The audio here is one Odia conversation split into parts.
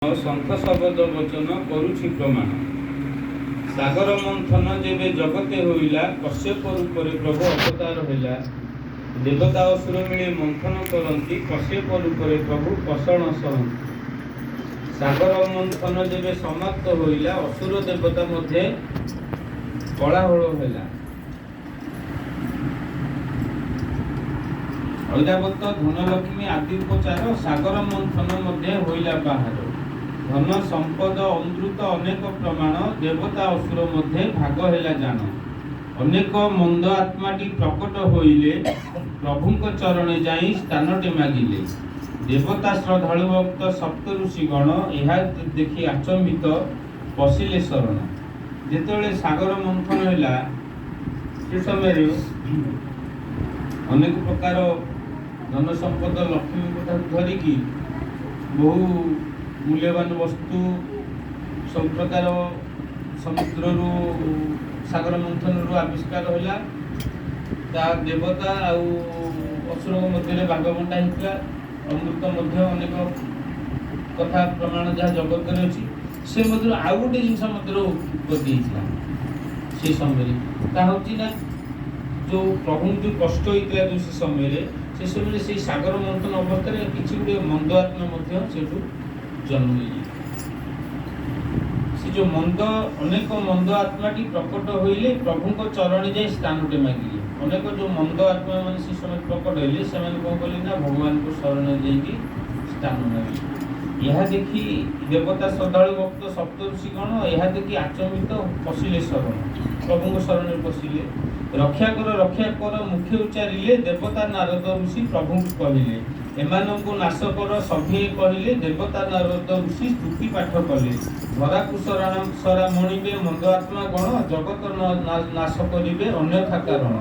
ସନ୍ଥ ଶବଦ ବଚନ କରୁଛି ପ୍ରମାଣ। ସାଗର ମନ୍ଥନ ଯେବେ ଜଗତେ ହୋଇଲା, କଶ୍ୟପ ରୂପରେ ପ୍ରଭୁ ଅବତାର ହେଲା। ଦେବତା ଅସୁର ମିଳି ମନ୍ଥନ କରନ୍ତି, କଶ୍ୟପ ରୂପରେ ପ୍ରଭୁ କଷଣ ସହନ୍ତି। ସାଗର ମନ୍ଥନ ଯେବେ ସମାପ୍ତ ହୋଇଲା, ଅସୁର ଦେବତା ମଧ୍ୟେ କୋଳାହଳ ହେଲା। ଐରାବତ ଧନଲକ୍ଷ୍ମୀ ଆଦି ଉପଚାର ସାଗର ମନ୍ଥନ ମଧ୍ୟେ ହୋଇଲା ବାହାର। ଧନ ସମ୍ପଦ ଅମୃତ ଅନେକ ପ୍ରମାଣ, ଦେବତା ଅସୁର ମଧ୍ୟେ ଭାଗ ହେଲା ଜାଣ। ଅନେକ ମନ୍ଦ ଆତ୍ମାଟି ପ୍ରକଟ ହୋଇଲେ, ପ୍ରଭୁଙ୍କ ଚରଣେ ଯାଇ ସ୍ଥାନଟି ମାଗିଲେ। ଦେବତା ଶ୍ରଦ୍ଧାଳୁ ଭକ୍ତ ସପ୍ତ ଋଷିଗଣ ଏହା ଦେଖି ଆଚମ୍ବିତ ପଶିଲେ ଶରଣ। ଯେତେବେଳେ ସାଗର ମନ୍ଥନ ହେଲା, ସେ ସମୟରେ ଅନେକ ପ୍ରକାର ଧନ ସମ୍ପଦ, ଲକ୍ଷ୍ମୀଙ୍କ ଠାରୁ ଧରିକି ବହୁ ମୂଲ୍ୟବାନ ବସ୍ତୁ ସବୁ ପ୍ରକାର ସମୁଦ୍ରରୁ ସାଗର ମନ୍ଥନରୁ ଆବିଷ୍କାର ହେଲା। ତା ଦେବତା ଆଉ ଅସୁରଙ୍କ ମଧ୍ୟରେ ଭାଗ ବଣ୍ଟା ହେଇଥିଲା। ଅମୃତ ମଧ୍ୟ ଅନେକ କଥା ପ୍ରମାଣ ଯାହା ଜଗତରେ ଅଛି, ସେ ମଧ୍ୟରୁ ଆଉ ଗୋଟେ ଜିନିଷ ମଧ୍ୟରୁ ଉତ୍ପତ୍ତି ହେଇଥିଲା ସେ ସମୟରେ। ତାହା ହେଉଛି ନା ଯେଉଁ ପ୍ରଭୁଙ୍କୁ ଯେଉଁ କଷ୍ଟ ହେଇଥିଲା ଯେଉଁ ସେ ସମୟରେ, ସେ ସମୟରେ ସେଇ ସାଗର ମନ୍ଥନ ଅବସ୍ଥାରେ କିଛି ଗୁଡ଼ିଏ ମନ୍ଦ ଆତ୍ମା ମଧ୍ୟ ସେଇଠୁ ଜନ୍ମ ହେଇଯାଇଥିଲା। ସେ ଯେଉଁ ମନ୍ଦ ଅନେକ ମନ୍ଦ ଆତ୍ମାଟି ପ୍ରକଟ ହୋଇଲେ, ପ୍ରଭୁଙ୍କ ଚରଣେ ଯାଇ ସ୍ଥାନଟେ ମାଗିଲେ। ଅନେକ ଯେଉଁ ମନ୍ଦ ଆତ୍ମା ମାନେ ସେ ସମୟରେ ପ୍ରକଟ ହେଲେ, ସେମାନେ କ'ଣ କଲେ ନା ଭଗବାନଙ୍କ ଶରଣ ଯାଇକି ସ୍ଥାନ ମାଗିଲେ। ଏହା ଦେଖି ଦେବତା ଶ୍ରଦ୍ଧାଳୁ ଭକ୍ତ ସପ୍ତଋଷି ଗଣ ଏହା ଦେଖି ଆଚମ୍ବିତ ପଶିଲେ ଶରଣ, ପ୍ରଭୁଙ୍କ ଶରଣରେ ପଶିଲେ। ରକ୍ଷା କର ରକ୍ଷା କର ମୁଖେ ଉଚ୍ଚାରିଲେ, ଦେବତା ନାରଦ ଋଷି ପ୍ରଭୁଙ୍କୁ କହିଲେ। ଏମାନଙ୍କୁ ନାଶ କର ସଭିଏଁ କହିଲେ, ଦେବତା ନାରଦ ଋଷି ସ୍ତୁତି ପାଠ କଲେ। ଧରାକୁ ସରା ମଣିବେ ମନ୍ଦ ଆତ୍ମା ଗଣ, ଜଗତ ନାଶ କରିବେ ଅନ୍ୟଥା କାରଣ।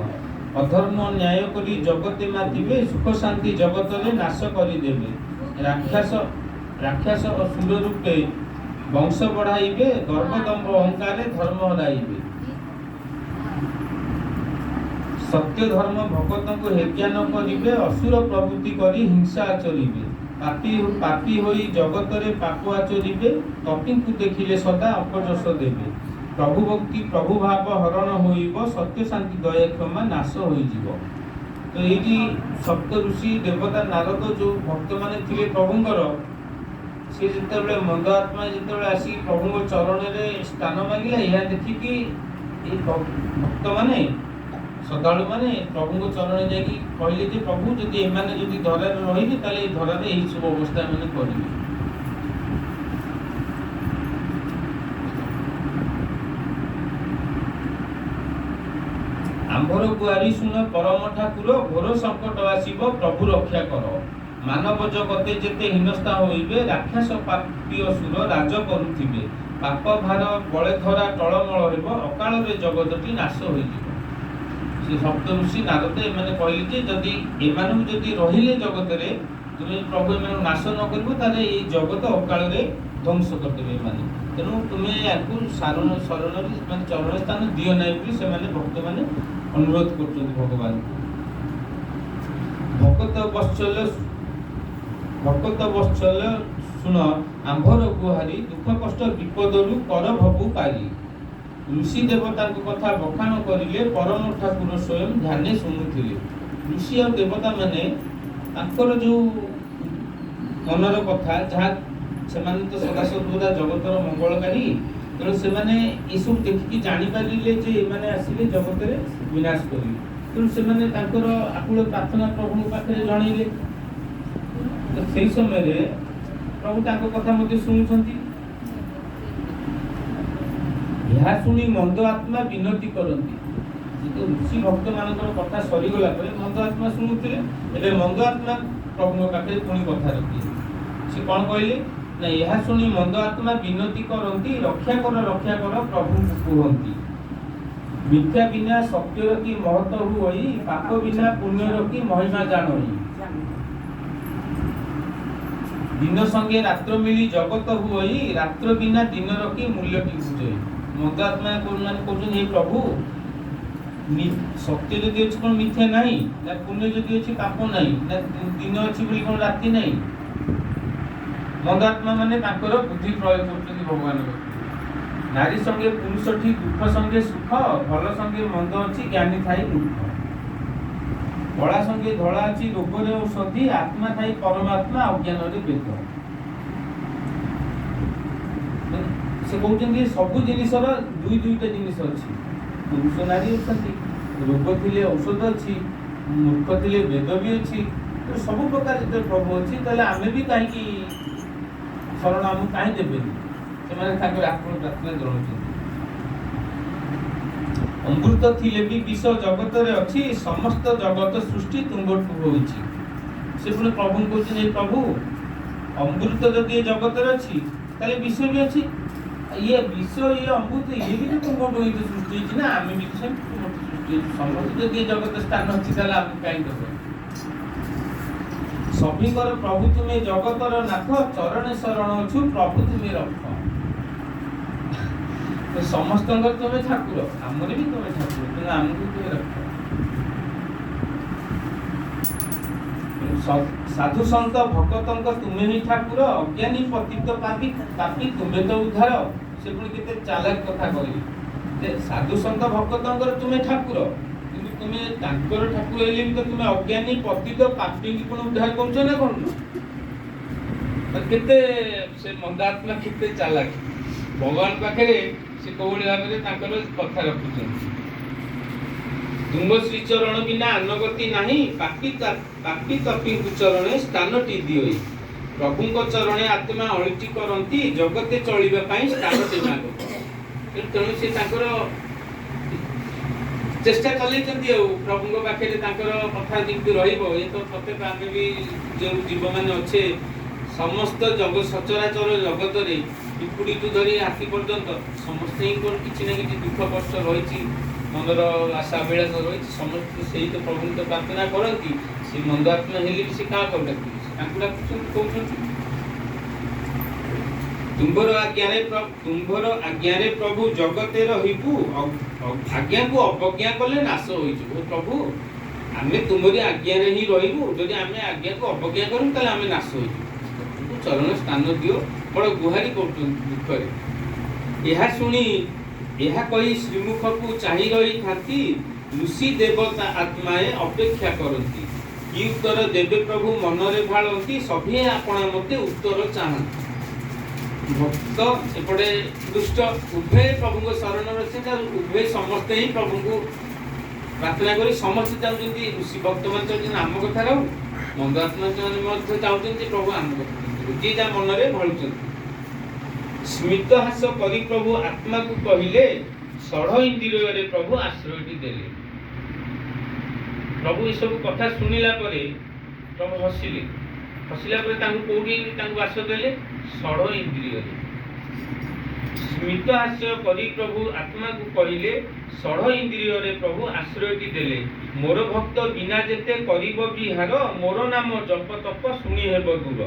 ଅଧର୍ମ ନ୍ୟାୟ କରି ଜଗତେ ମାତିବେ, ସୁଖ ଶାନ୍ତି ଜଗତରେ ନାଶ କରିଦେବେ। ରାକ୍ଷସ ରାକ୍ଷସ ଅସୁର ରୂପେ ବଂଶ ବଢ଼ାଇବେ, ଗର୍ଭଦମ୍ଭ ଅହଙ୍କାରେ ଧର୍ମ ହରାଇବେ। ସତ୍ୟ ଧର୍ମ ଭକତଙ୍କୁ ହେଜ୍ଞାନ କରିବେ, ଅସୁର ପ୍ରବୃତ୍ତି କରି ହିଂସା ଆଚରିବେ। ପାପୀ ପାପୀ ହୋଇ ଜଗତରେ ପାପ ଆଚରିବେ, ତପୀଙ୍କୁ ଦେଖିଲେ ସଦା ଅପଯଶ ଦେବେ। ପ୍ରଭୁ ଭକ୍ତି ପ୍ରଭୁ ଭାବ ହରଣ ହୋଇବ, ସତ୍ୟ ଶାନ୍ତି ଦୟା କ୍ଷମା ନାଶ ହୋଇଯିବ। ତ ଏଇଠି ସପ୍ତ ଋଷି ଦେବତା ନାରଦ ଯେଉଁ ଭକ୍ତମାନେ ଥିଲେ ପ୍ରଭୁଙ୍କର, ସେ ଯେତେବେଳେ ମନ୍ଦ ଆତ୍ମା ଯେତେବେଳେ ଆସିକି ପ୍ରଭୁଙ୍କ ଚରଣରେ ସ୍ଥାନ ମାଗିଲା, ଏହା ଦେଖିକି ଏଇ ଭକ୍ତମାନେ ଶ୍ରଦ୍ଧାଳୁମାନେ ପ୍ରଭୁଙ୍କ ଚରଣରେ ଯାଇକି କହିଲେ ଯେ ପ୍ରଭୁ, ଯଦି ଏମାନେ ଯଦି ଧରାରେ ରହିବେ, ତାହେଲେ ଏଇ ଧରାରେ ଏହି ସବୁ ଅବସ୍ଥା ଏମାନେ କରିବେ। ଆମ୍ଭର ଗୁହାରି ଶୁଣ ପରମ ଠାକୁର, ଘୋର ସଙ୍କଟ ଆସିବ ପ୍ରଭୁ ରକ୍ଷା କର। ମାନବ ଜଗତେ ଯେତେ ହୀନସ୍ଥା ହୋଇବେ, ରାକ୍ଷସ ପାପୀ ଅସୁର ରାଜ କରୁଥିବେ। ପାପ ଭାର ବଳେ ଧରା ଟଳମଳ ହେବ, ଅକାଳରେ ଜଗତଟି ନାଶ ହୋଇଯିବ। ସେ ସପ୍ତ ଋଷି ନାରଦ ଏମାନେ କହିଲେ ଯେ ଯଦି ଏମାନଙ୍କୁ ଯଦି ରହିଲେ ଜଗତରେ, ତୁମେ ପ୍ରଭୁ ଏମାନଙ୍କୁ ନାଶ ନ କରିବ, ତାହେଲେ ଏଇ ଜଗତ ଅକାଳରେ ଧ୍ୱଂସ କରିଦେବେ ଏମାନେ। ତେଣୁ ତୁମେ ୟାକୁ ସାରଣ ଶରଣରେ ମାନେ ଚରଣ ସ୍ଥାନ ଦିଅ ନାହିଁ ବୋଲି ସେମାନେ ଭକ୍ତମାନେ ଅନୁରୋଧ କରୁଛନ୍ତି ଭଗବାନଙ୍କୁ। ଭକତ ବତ୍ସଲ ଭକତ ବତ୍ସଲ ଶୁଣ ଆମ୍ଭର ଗୁହାରି, ଦୁଃଖ କଷ୍ଟ ବିପଦରୁ କର ଭବୁ ପାରି। ଋଷି ଦେବତାଙ୍କ କଥା ବଖାଣ କରିଲେ, ପରମ ଠାକୁର ସ୍ୱୟଂ ଧ୍ୟାନେ ଶୁଣୁଥିଲେ। ଋଷି ଆଉ ଦେବତା ମାନେ ତାଙ୍କର ଯେଉଁ ମନର କଥା ଯାହା, ସେମାନେ ତ ସଦାସର୍ବଦା ଜଗତର ମଙ୍ଗଳକାରୀ, ତେଣୁ ସେମାନେ ଏସବୁ ଦେଖିକି ଜାଣିପାରିଲେ ଯେ ଏମାନେ ଆସିଲେ ଜଗତରେ ବିନାଶ କରିବେ। ତେଣୁ ସେମାନେ ତାଙ୍କର ଆକୁଳ ପ୍ରାର୍ଥନା ପ୍ରଭୁଙ୍କ ପାଖରେ ଜଣେଇଲେ। ତ ସେଇ ସମୟରେ ପ୍ରଭୁ ତାଙ୍କ କଥା ମଧ୍ୟ ଶୁଣୁଛନ୍ତି। ଏହା ଶୁଣି ମନ୍ଦ ଆତ୍ମା ବିନତି କରନ୍ତି। ଯେହେତୁ ଋଷି ଭକ୍ତ ମାନଙ୍କର କଥା ସରିଗଲା ପରେ ମନ୍ଦ ଆତ୍ମା ଶୁଣୁଥିଲେ, ଏବେ ମନ୍ଦ ଆତ୍ମା ପ୍ରଭୁଙ୍କ ପାଖରେ ପୁଣି କଥା ରଖିଲେ। ସେ କ'ଣ କହିଲେ ନା, ଏହା ଶୁଣି ମନ୍ଦ ଆତ୍ମା ବିନତି କରନ୍ତି, ରକ୍ଷା କର ରକ୍ଷା କର ପ୍ରଭୁଙ୍କୁ କୁହନ୍ତି। ମିଥ୍ୟା ବିନା ସତ୍ୟର କି ମହତ ହୁଅଇ, ପାପ ବିନା ପୁଣ୍ୟର କି ମହିମା ଜାଣଇ। ଦିନ ସଙ୍ଗେ ରାତ୍ର ମିଳି ଜଗତ ହୁଅଇ, ରାତ୍ର ବିନା ଦିନର କି ମୂଲ୍ୟଟି ବୁଝଇ। ମନ୍ଦ ଆତ୍ମା ମାନେ କହୁଛନ୍ତି, ହେ ପ୍ରଭୁ, ସତ୍ୟ ଯଦି ଅଛି କ'ଣ ମିଥ୍ୟା ନାହିଁ? ନା ପୁଣ୍ୟ ଯଦି ଅଛି ପାପ ନାହିଁ? ନା ଦିନ ଅଛି ବୋଲି କ'ଣ ରାତି ନାହିଁ? ମନ୍ଦାତ୍ମା ମାନେ ତାଙ୍କର ବୁଦ୍ଧି ପ୍ରୟୋଗ କରୁଛନ୍ତି ଭଗବାନଙ୍କ। ନାରୀ ସଙ୍ଗେ ପୁରୁଷଠି ଦୁଃଖ ସଙ୍ଗେ ସୁଖ, ଭଲ ସଙ୍ଗେ ମନ୍ଦ ଅଛି, ଜ୍ଞାନୀ ଥାଇ ମୂର୍ଖ। କଳା ସଙ୍ଗେ ଧଳା ଅଛି, ରୋଗରେ ଔଷଧି, ଆତ୍ମା ଥାଇ ପରମାତ୍ମା, ଅଜ୍ଞାନରେ ବେଦ। ମାନେ ସେ କହୁଛନ୍ତି ସବୁ ଜିନିଷର ଦୁଇ ଦୁଇଟା ଜିନିଷ ଅଛି। ପୁରୁଷ ନାରୀ ଅଛନ୍ତି, ରୋଗ ଥିଲେ ଔଷଧ ଅଛି, ମୂର୍ଖ ଥିଲେ ବେଦ ବି ଅଛି। ତ ସବୁ ପ୍ରକାର ଯେତେବେଳେ ପ୍ରଭୁ ଅଛି, ତାହେଲେ ଆମେ ବି କାହିଁକି ଶରଣ ଆମକୁ କାହିଁ ଦେବେନି? ସେମାନେ ତାଙ୍କର ଆତ୍ମ ପ୍ରାର୍ଥନା ଜଣାଉଛନ୍ତି। ଅମୃତ ଥିଲେ ବି ବିଷ ଜଗତରେ ଅଛି, ସମସ୍ତ ଜଗତ ସୃଷ୍ଟି ତୁମ୍ଭଠୁ ହୋଇଛି। ସେ ପୁଣି ପ୍ରଭୁଙ୍କୁ କହୁଛନ୍ତି, "ହେ ପ୍ରଭୁ, ଅମୃତ ଯଦି ଏ ଜଗତରେ ଅଛି, ତାହେଲେ ବିଷ ବି ଅଛି। ଇଏ ବିଷ, ଇଏ ଅମୃତ, ଇଏ ବି ତ ତୁମଠୁ ହିଁ ତ ସୃଷ୍ଟି ହେଇଛି ନା? ଆମେ ବି ତ ସେମିତି ତୁମଠୁ ସୃଷ୍ଟି ହେଇଛୁ। ସମସ୍ତେ ଯଦି ଏ ଜଗତ ସ୍ଥାନ ଅଛି, ତାହେଲେ ଆମକୁ କାହିଁ ଦେବ? ସଭିଙ୍କର ପ୍ରଭୁ ତୁମେ ଜଗତର ନାଥ, ଚରଣେ ଶରଣ ଅଛୁ ପ୍ରଭୁ ତୁମେ ରଖ। ତ ସମସ୍ତଙ୍କର ତୁମେ ଠାକୁର, ଆମର ବି ତୁମେ ଠାକୁର, ତେଣୁ ଆମକୁ ତୁମେ ରଖ। ସାଧୁ ସନ୍ଥ ଭକତଙ୍କ ତୁମେ ହିଁ ଠାକୁର, ଅଜ୍ଞାନୀ ପତିତ ପାପୀ ପାପୀ ତୁମେ ତ ଉଦ୍ଧାର। ସେ ପୁଣି କେତେ ଚାଲାକ କଥା କହିଲେ ଯେ ସାଧୁ ସନ୍ଥ ଭକତଙ୍କର ତୁମେ ଠାକୁର, କିନ୍ତୁ ତୁମେ ତାଙ୍କର ଠାକୁର ହେଲେ ବି ତ ତୁମେ ଅଜ୍ଞାନୀ ପତିତ ପାପୀଙ୍କୁ କଣ ଉଦ୍ଧାର କରୁଛ ନା କରୁନ? ମାନେ କେତେ ସେ ମନ୍ଦାତ୍ମା କେତେ ଚାଲାକ, ଭଗବାନ ପାଖରେ ସେ କୋଉଭଳି ଭାବରେ ତାଙ୍କର କଥା ରଖୁଛନ୍ତି। ତୁମ ଶ୍ରୀଚରଣ ବିନା ଆନଗତି ନାହିଁ, ପାପୀ ପାପୀ ତପୀଙ୍କୁ ଚରଣେ ସ୍ଥାନଟି ଦିଅଇ। ପ୍ରଭୁଙ୍କ ଚରଣେ ଆତ୍ମା ଅଳିଟି କରନ୍ତି, ଜଗତେ ଚଳିବା ପାଇଁ ସ୍ଥାନଟି ମାଗନ୍ତି। ତେଣୁ ସେ ତାଙ୍କର ଚେଷ୍ଟା ଚଲେଇଛନ୍ତି ଆଉ ପ୍ରଭୁଙ୍କ ପାଖରେ ତାଙ୍କର କଥା ଯେମିତି ରହିବ। ଏ ତ ପ୍ରତ୍ୟେକ ଆମେ ବି ଯେଉଁ ଜୀବମାନେ ଅଛେ, ସମସ୍ତ ଜଗ ସଚରାଚର ଜଗତରେ ପିମ୍ପୁଡ଼ିଠୁ ଧରି ହାତୀ ପର୍ଯ୍ୟନ୍ତ ସମସ୍ତଙ୍କର କିଛି ନା କିଛି ଦୁଃଖ କଷ୍ଟ ରହିଛି, ମନର ଆଶା ଅଭିଳାଷ ରହିଛି। ସମସ୍ତେ ସେଇ ତ ପ୍ରଭୁଙ୍କୁ ତ ପ୍ରାର୍ଥନା କରନ୍ତି। ସେ ମନ୍ଦ ଆତ୍ମା ହେଲେ ବି ସେ କାହାକୁ ଡାକିବେ? ସେ ତାଙ୍କୁ ଡାକୁଛନ୍ତି, କହୁଛନ୍ତି, ତୁମ୍ଭର ଆଜ୍ଞାରେ ପ୍ରଭୁ ଜଗତେ ରହିବୁ, ଆଜ୍ଞାକୁ ଅବଜ୍ଞା କଲେ ନାଶ ହୋଇଯିବ। ଓ ପ୍ରଭୁ, ଆମେ ତୁମରି ଆଜ୍ଞାରେ ହିଁ ରହିବୁ। ଯଦି ଆମେ ଆଜ୍ଞାକୁ ଅବଜ୍ଞା କରିବୁ, ତାହେଲେ ଆମେ ନାଶ ହୋଇଯିବୁ। ପ୍ରଭୁଙ୍କୁ ଚରଣ ସ୍ଥାନ ଦିଅ, ବଡ଼ ଗୁହାରି କରୁଛନ୍ତି ଦୁଃଖରେ। ଏହା ଶୁଣି ଏହା କହି ଶ୍ରୀମୁଖକୁ ଚାହିଁ ରହିଥାନ୍ତି, ଋଷି ଦେବତା ଆତ୍ମାଏ ଅପେକ୍ଷା କରନ୍ତି। କି ଉତ୍ତର ଦେବେ ପ୍ରଭୁ ମନରେ ଭାଳନ୍ତି, ସଭିଏଁ ଆପଣା ମତେ ଉତ୍ତର ଚାହାନ୍ତି। ଭକ୍ତ ଏପଟେ ଦୁଷ୍ଟ, ଉଭୟ ପ୍ରଭୁଙ୍କ ଶରଣରେ ଅଛନ୍ତି ଆଉ ଉଭୟ ସମସ୍ତେ ହିଁ ପ୍ରଭୁଙ୍କୁ ପ୍ରାର୍ଥନା କରି ସମସ୍ତେ ଚାହୁଁଛନ୍ତି। ଋଷି ଭକ୍ତମାନେ ଚାହୁଁଛନ୍ତି ଆମ କଥା ରହୁ, ମନ୍ଦ ଆତ୍ମା ମାନେ ମଧ୍ୟ ଚାହୁଁଛନ୍ତି ପ୍ରଭୁ ଆମ କଥା ରହୁ। ଯିଏ ଯାହା ମନରେ ଭାଳୁଛନ୍ତି। ସ୍ମିତ ହାସ କରି ପ୍ରଭୁ ଆତ୍ମାକୁ କହିଲେ, ଷଢ଼ ଇନ୍ଦ୍ରିୟରେ ପ୍ରଭୁ ଆଶ୍ରୟଟି ଦେଲେ। ପ୍ରଭୁ ଏସବୁ କଥା ଶୁଣିଲା ପରେ ପ୍ରଭୁ ହସିଲେ। ହସିଲା ପରେ ତାଙ୍କୁ କୋଉଠି ତାଙ୍କୁ ବାସ ଦେଲେ? ଷଢ଼ ଇନ୍ଦ୍ରିୟରେ। ସ୍ମିତ ହାସ୍ୟ କରି ପ୍ରଭୁ ଆତ୍ମାକୁ କହିଲେ, ଷଢ଼ ଇନ୍ଦ୍ରିୟରେ ପ୍ରଭୁ ଆଶ୍ରୟଟି ଦେଲେ। ମୋର ଭକ୍ତ ବିନା ଯେତେ କରିବ ବିହାର, ମୋର ନାମ ଜପ ତପ ଶୁଣି ହେବ ଦୂର।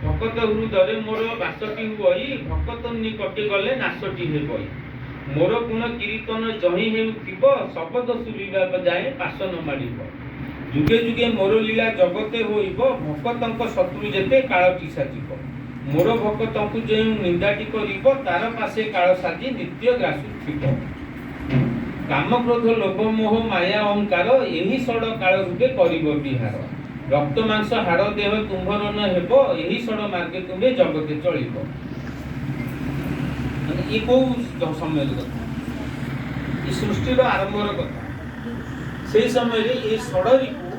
ଭକତ ହୃଦୟରେ ମୋର ବାସଟି ହୁଅଇ, ଭକତ ନିକଟେ ଗଲେ ନାଶଟି ହେବଇ। ମୋର ଗୁଣ କୀର୍ତ୍ତନ ଯହିଁ ହେଉଥିବ, ଶବଦ ଶୁଭିବା ଯାଏ ପାଶ ନ ମାଡ଼ିବ। ଯୁଗେ ଯୁଗେ ମୋର ଲୀଳା ଜଗତେ ହୋଇବ, ଭକତଙ୍କ ଶତ୍ରୁ ଯେତେ କାଳଟି ସାଜିବ। ମୋର ଭକ୍ତଙ୍କୁ ଯେଉଁ ନିନ୍ଦାଟି କରିବ, ତାର ପାଶେ କାଳ ସାଜି ନିତ୍ୟ ଗ୍ରାସୁଥିବ। କାମ କ୍ରୋଧ ଲୋଭ ମୋହ ମାୟା ଅହଙ୍କାର, ଏହି ଷଡ଼ କାଳ ରୂପେ କରିବ ବିହାର। ରକ୍ତ ମାଂସ ହାଡ଼ ଦେହ ତୁମ୍ଭର ନ ହେବ, ଏହି ଷଡ଼ ମାର୍ଗେ ତୁମ୍ଭେ ଜଗତେ ଚଳିବ। ମାନେ ଇଏ କୋଉ ସମୟର କଥା? ଏ ସୃଷ୍ଟିର ଆରମ୍ଭର କଥା। ସେଇ ସମୟରେ ଏଇ ଷଡ଼ରିପୁ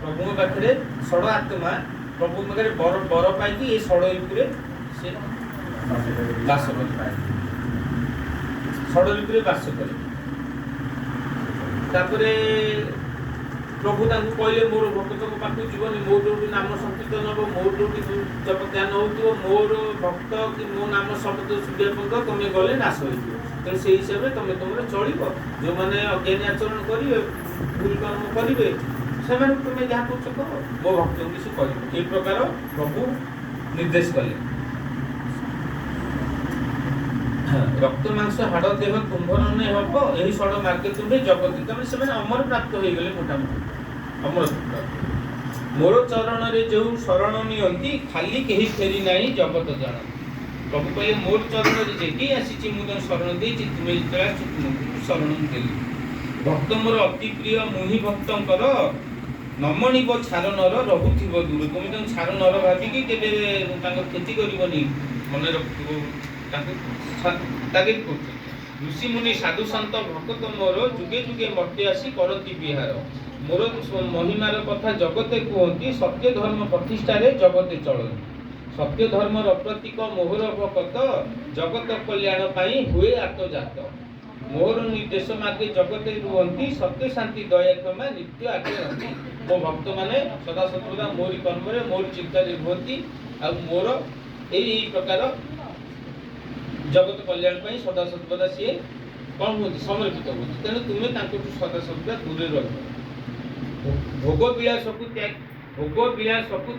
ପ୍ରଭୁଙ୍କ ପାଖରେ, ଷଡ଼ ଆତ୍ମା ପ୍ରଭୁଙ୍କ ପାଖରେ ବର ବର ପାଇକି ଏଇ ଷଡ଼ରିପୁରେ ସେ ବାସ କରେ, ଷଡ଼ରିପୁରେ ବାସ କରେ। ତାପରେ ପ୍ରଭୁ ତାଙ୍କୁ କହିଲେ, ମୋର ଭକ୍ତଙ୍କ ପାଖକୁ ଯିବନି। ମୋର ଯୋଉଠି ନାମ ସଂକୀର୍ତ୍ତନ ହବ, ମୋର ଯୋଉଠି ଜପ ଧ୍ୟାନ ହଉଥିବ, ମୋର ଭକ୍ତ କି ମୋ ନାମ ଶବ୍ଦ ଶୁଭିବା ପର୍ଯ୍ୟନ୍ତ ତମେ ଗଲେ ନାଶ ହେଇଯିବ। ତେଣୁ ସେଇ ହିସାବରେ ତମେ ତମର ଚଳିବ। ଯୋଉମାନେ ଅଜ୍ଞାନୀ ଆଚରଣ କରିବେ, ଭୁଲ କାମ କରିବେ, ସେମାନଙ୍କୁ ତୁମେ ଯାହା କରୁଛ କର, ମୋ ଭକ୍ତଙ୍କୁ କିଛି କରିବ। ଏଇ ପ୍ରକାର ପ୍ରଭୁ ନିର୍ଦ୍ଦେଶ କଲେ। ରକ୍ତ ମାଂସ ହାଡ଼ ଦେହ ତୁମ୍ଭର ନ ହେବ, ଏହି ଷଡ଼ ମାର୍ଗେ ତୁମ୍ଭେ ଜଗତି। ତାମାନେ ସେମାନେ ଅମର ପ୍ରାପ୍ତ ହେଇଗଲେ, ମୋଟାମୋଟି ଅମର ପ୍ରାପ୍ତ। ମୋର ଚରଣରେ ଯେଉଁ ଶରଣ ନିଅନ୍ତି, ଖାଲି କେହି ଫେରି ନାହିଁ ଜଗତ ଜାଣନ୍ତି। ପ୍ରଭୁ କହିଲେ, ମୋର ଚରଣରେ ଯେ କେହି ଆସିଛି, ମୁଁ ତାଙ୍କୁ ଶରଣ ଦେଇଛି। ତୁମେ ଯେତେବେଳେ ଆସିଛ, ତୁମକୁ ମୁଁ ଶରଣ ଦେଲି। ଭକ୍ତ ମୋର ଅତି ପ୍ରିୟ, ମୁହିଁ ଭକ୍ତଙ୍କର। ନମଣିବ ଛାର ନର, ରହୁଥିବ ଦୂର। ତୁମେ ତାଙ୍କୁ ଛାର ନର ଭାବିକି କେବେ ତାଙ୍କ କ୍ଷତି କରିବନି, ମନେ ରଖୁଥିବ। ତାଙ୍କୁ ତାଗିଦ କରୁଛନ୍ତି। ଋଷିମୁନି ସାଧୁ ସନ୍ତ ଭକ୍ତ ମୋର, ଯୁଗେ ଯୁଗେ ମର୍ତ୍ତ୍ୟ ଆସି କରନ୍ତି ବିହାର। ମୋର ମହିମାର କଥା ଜଗତେ କୁହନ୍ତି, ସତ୍ୟ ଧର୍ମ ପ୍ରତିଷ୍ଠାରେ ଜଗତେ ଚଳନ୍ତି। ସତ୍ୟ ଧର୍ମର ପ୍ରତୀକ ମୋହର ଭକତ, ଜଗତ କଲ୍ୟାଣ ପାଇଁ ହୁଏ ଆତ୍ମଜାତ। ମୋର ନିର୍ଦ୍ଦେଶ ମାର୍ଗେ ଜଗତେ ରୁହନ୍ତି, ସତ୍ୟ ଶାନ୍ତି ଦୟା କ୍ଷମା ନିତ୍ୟ ଆଚରନ୍ତି। ମୋ ଭକ୍ତମାନେ ସଦା ସର୍ବଦା ମୋରି କର୍ମରେ, ମୋରି ଚିନ୍ତାରେ ରୁହନ୍ତି ଆଉ ମୋର ଏଇ ଏଇ ପ୍ରକାର ଜଗତ କଲ୍ୟାଣ ପାଇଁ ସଦା ସର୍ବଦା ସିଏ କ'ଣ ହୁଅନ୍ତି? ସମର୍ପିତ ହୁଅନ୍ତି। ତେଣୁ ତୁମେ ତାଙ୍କଠୁ ସଦା ସର୍ବଦା ଦୂରରେ ରହିବ। ଭୋଗ ବିଳାସକୁ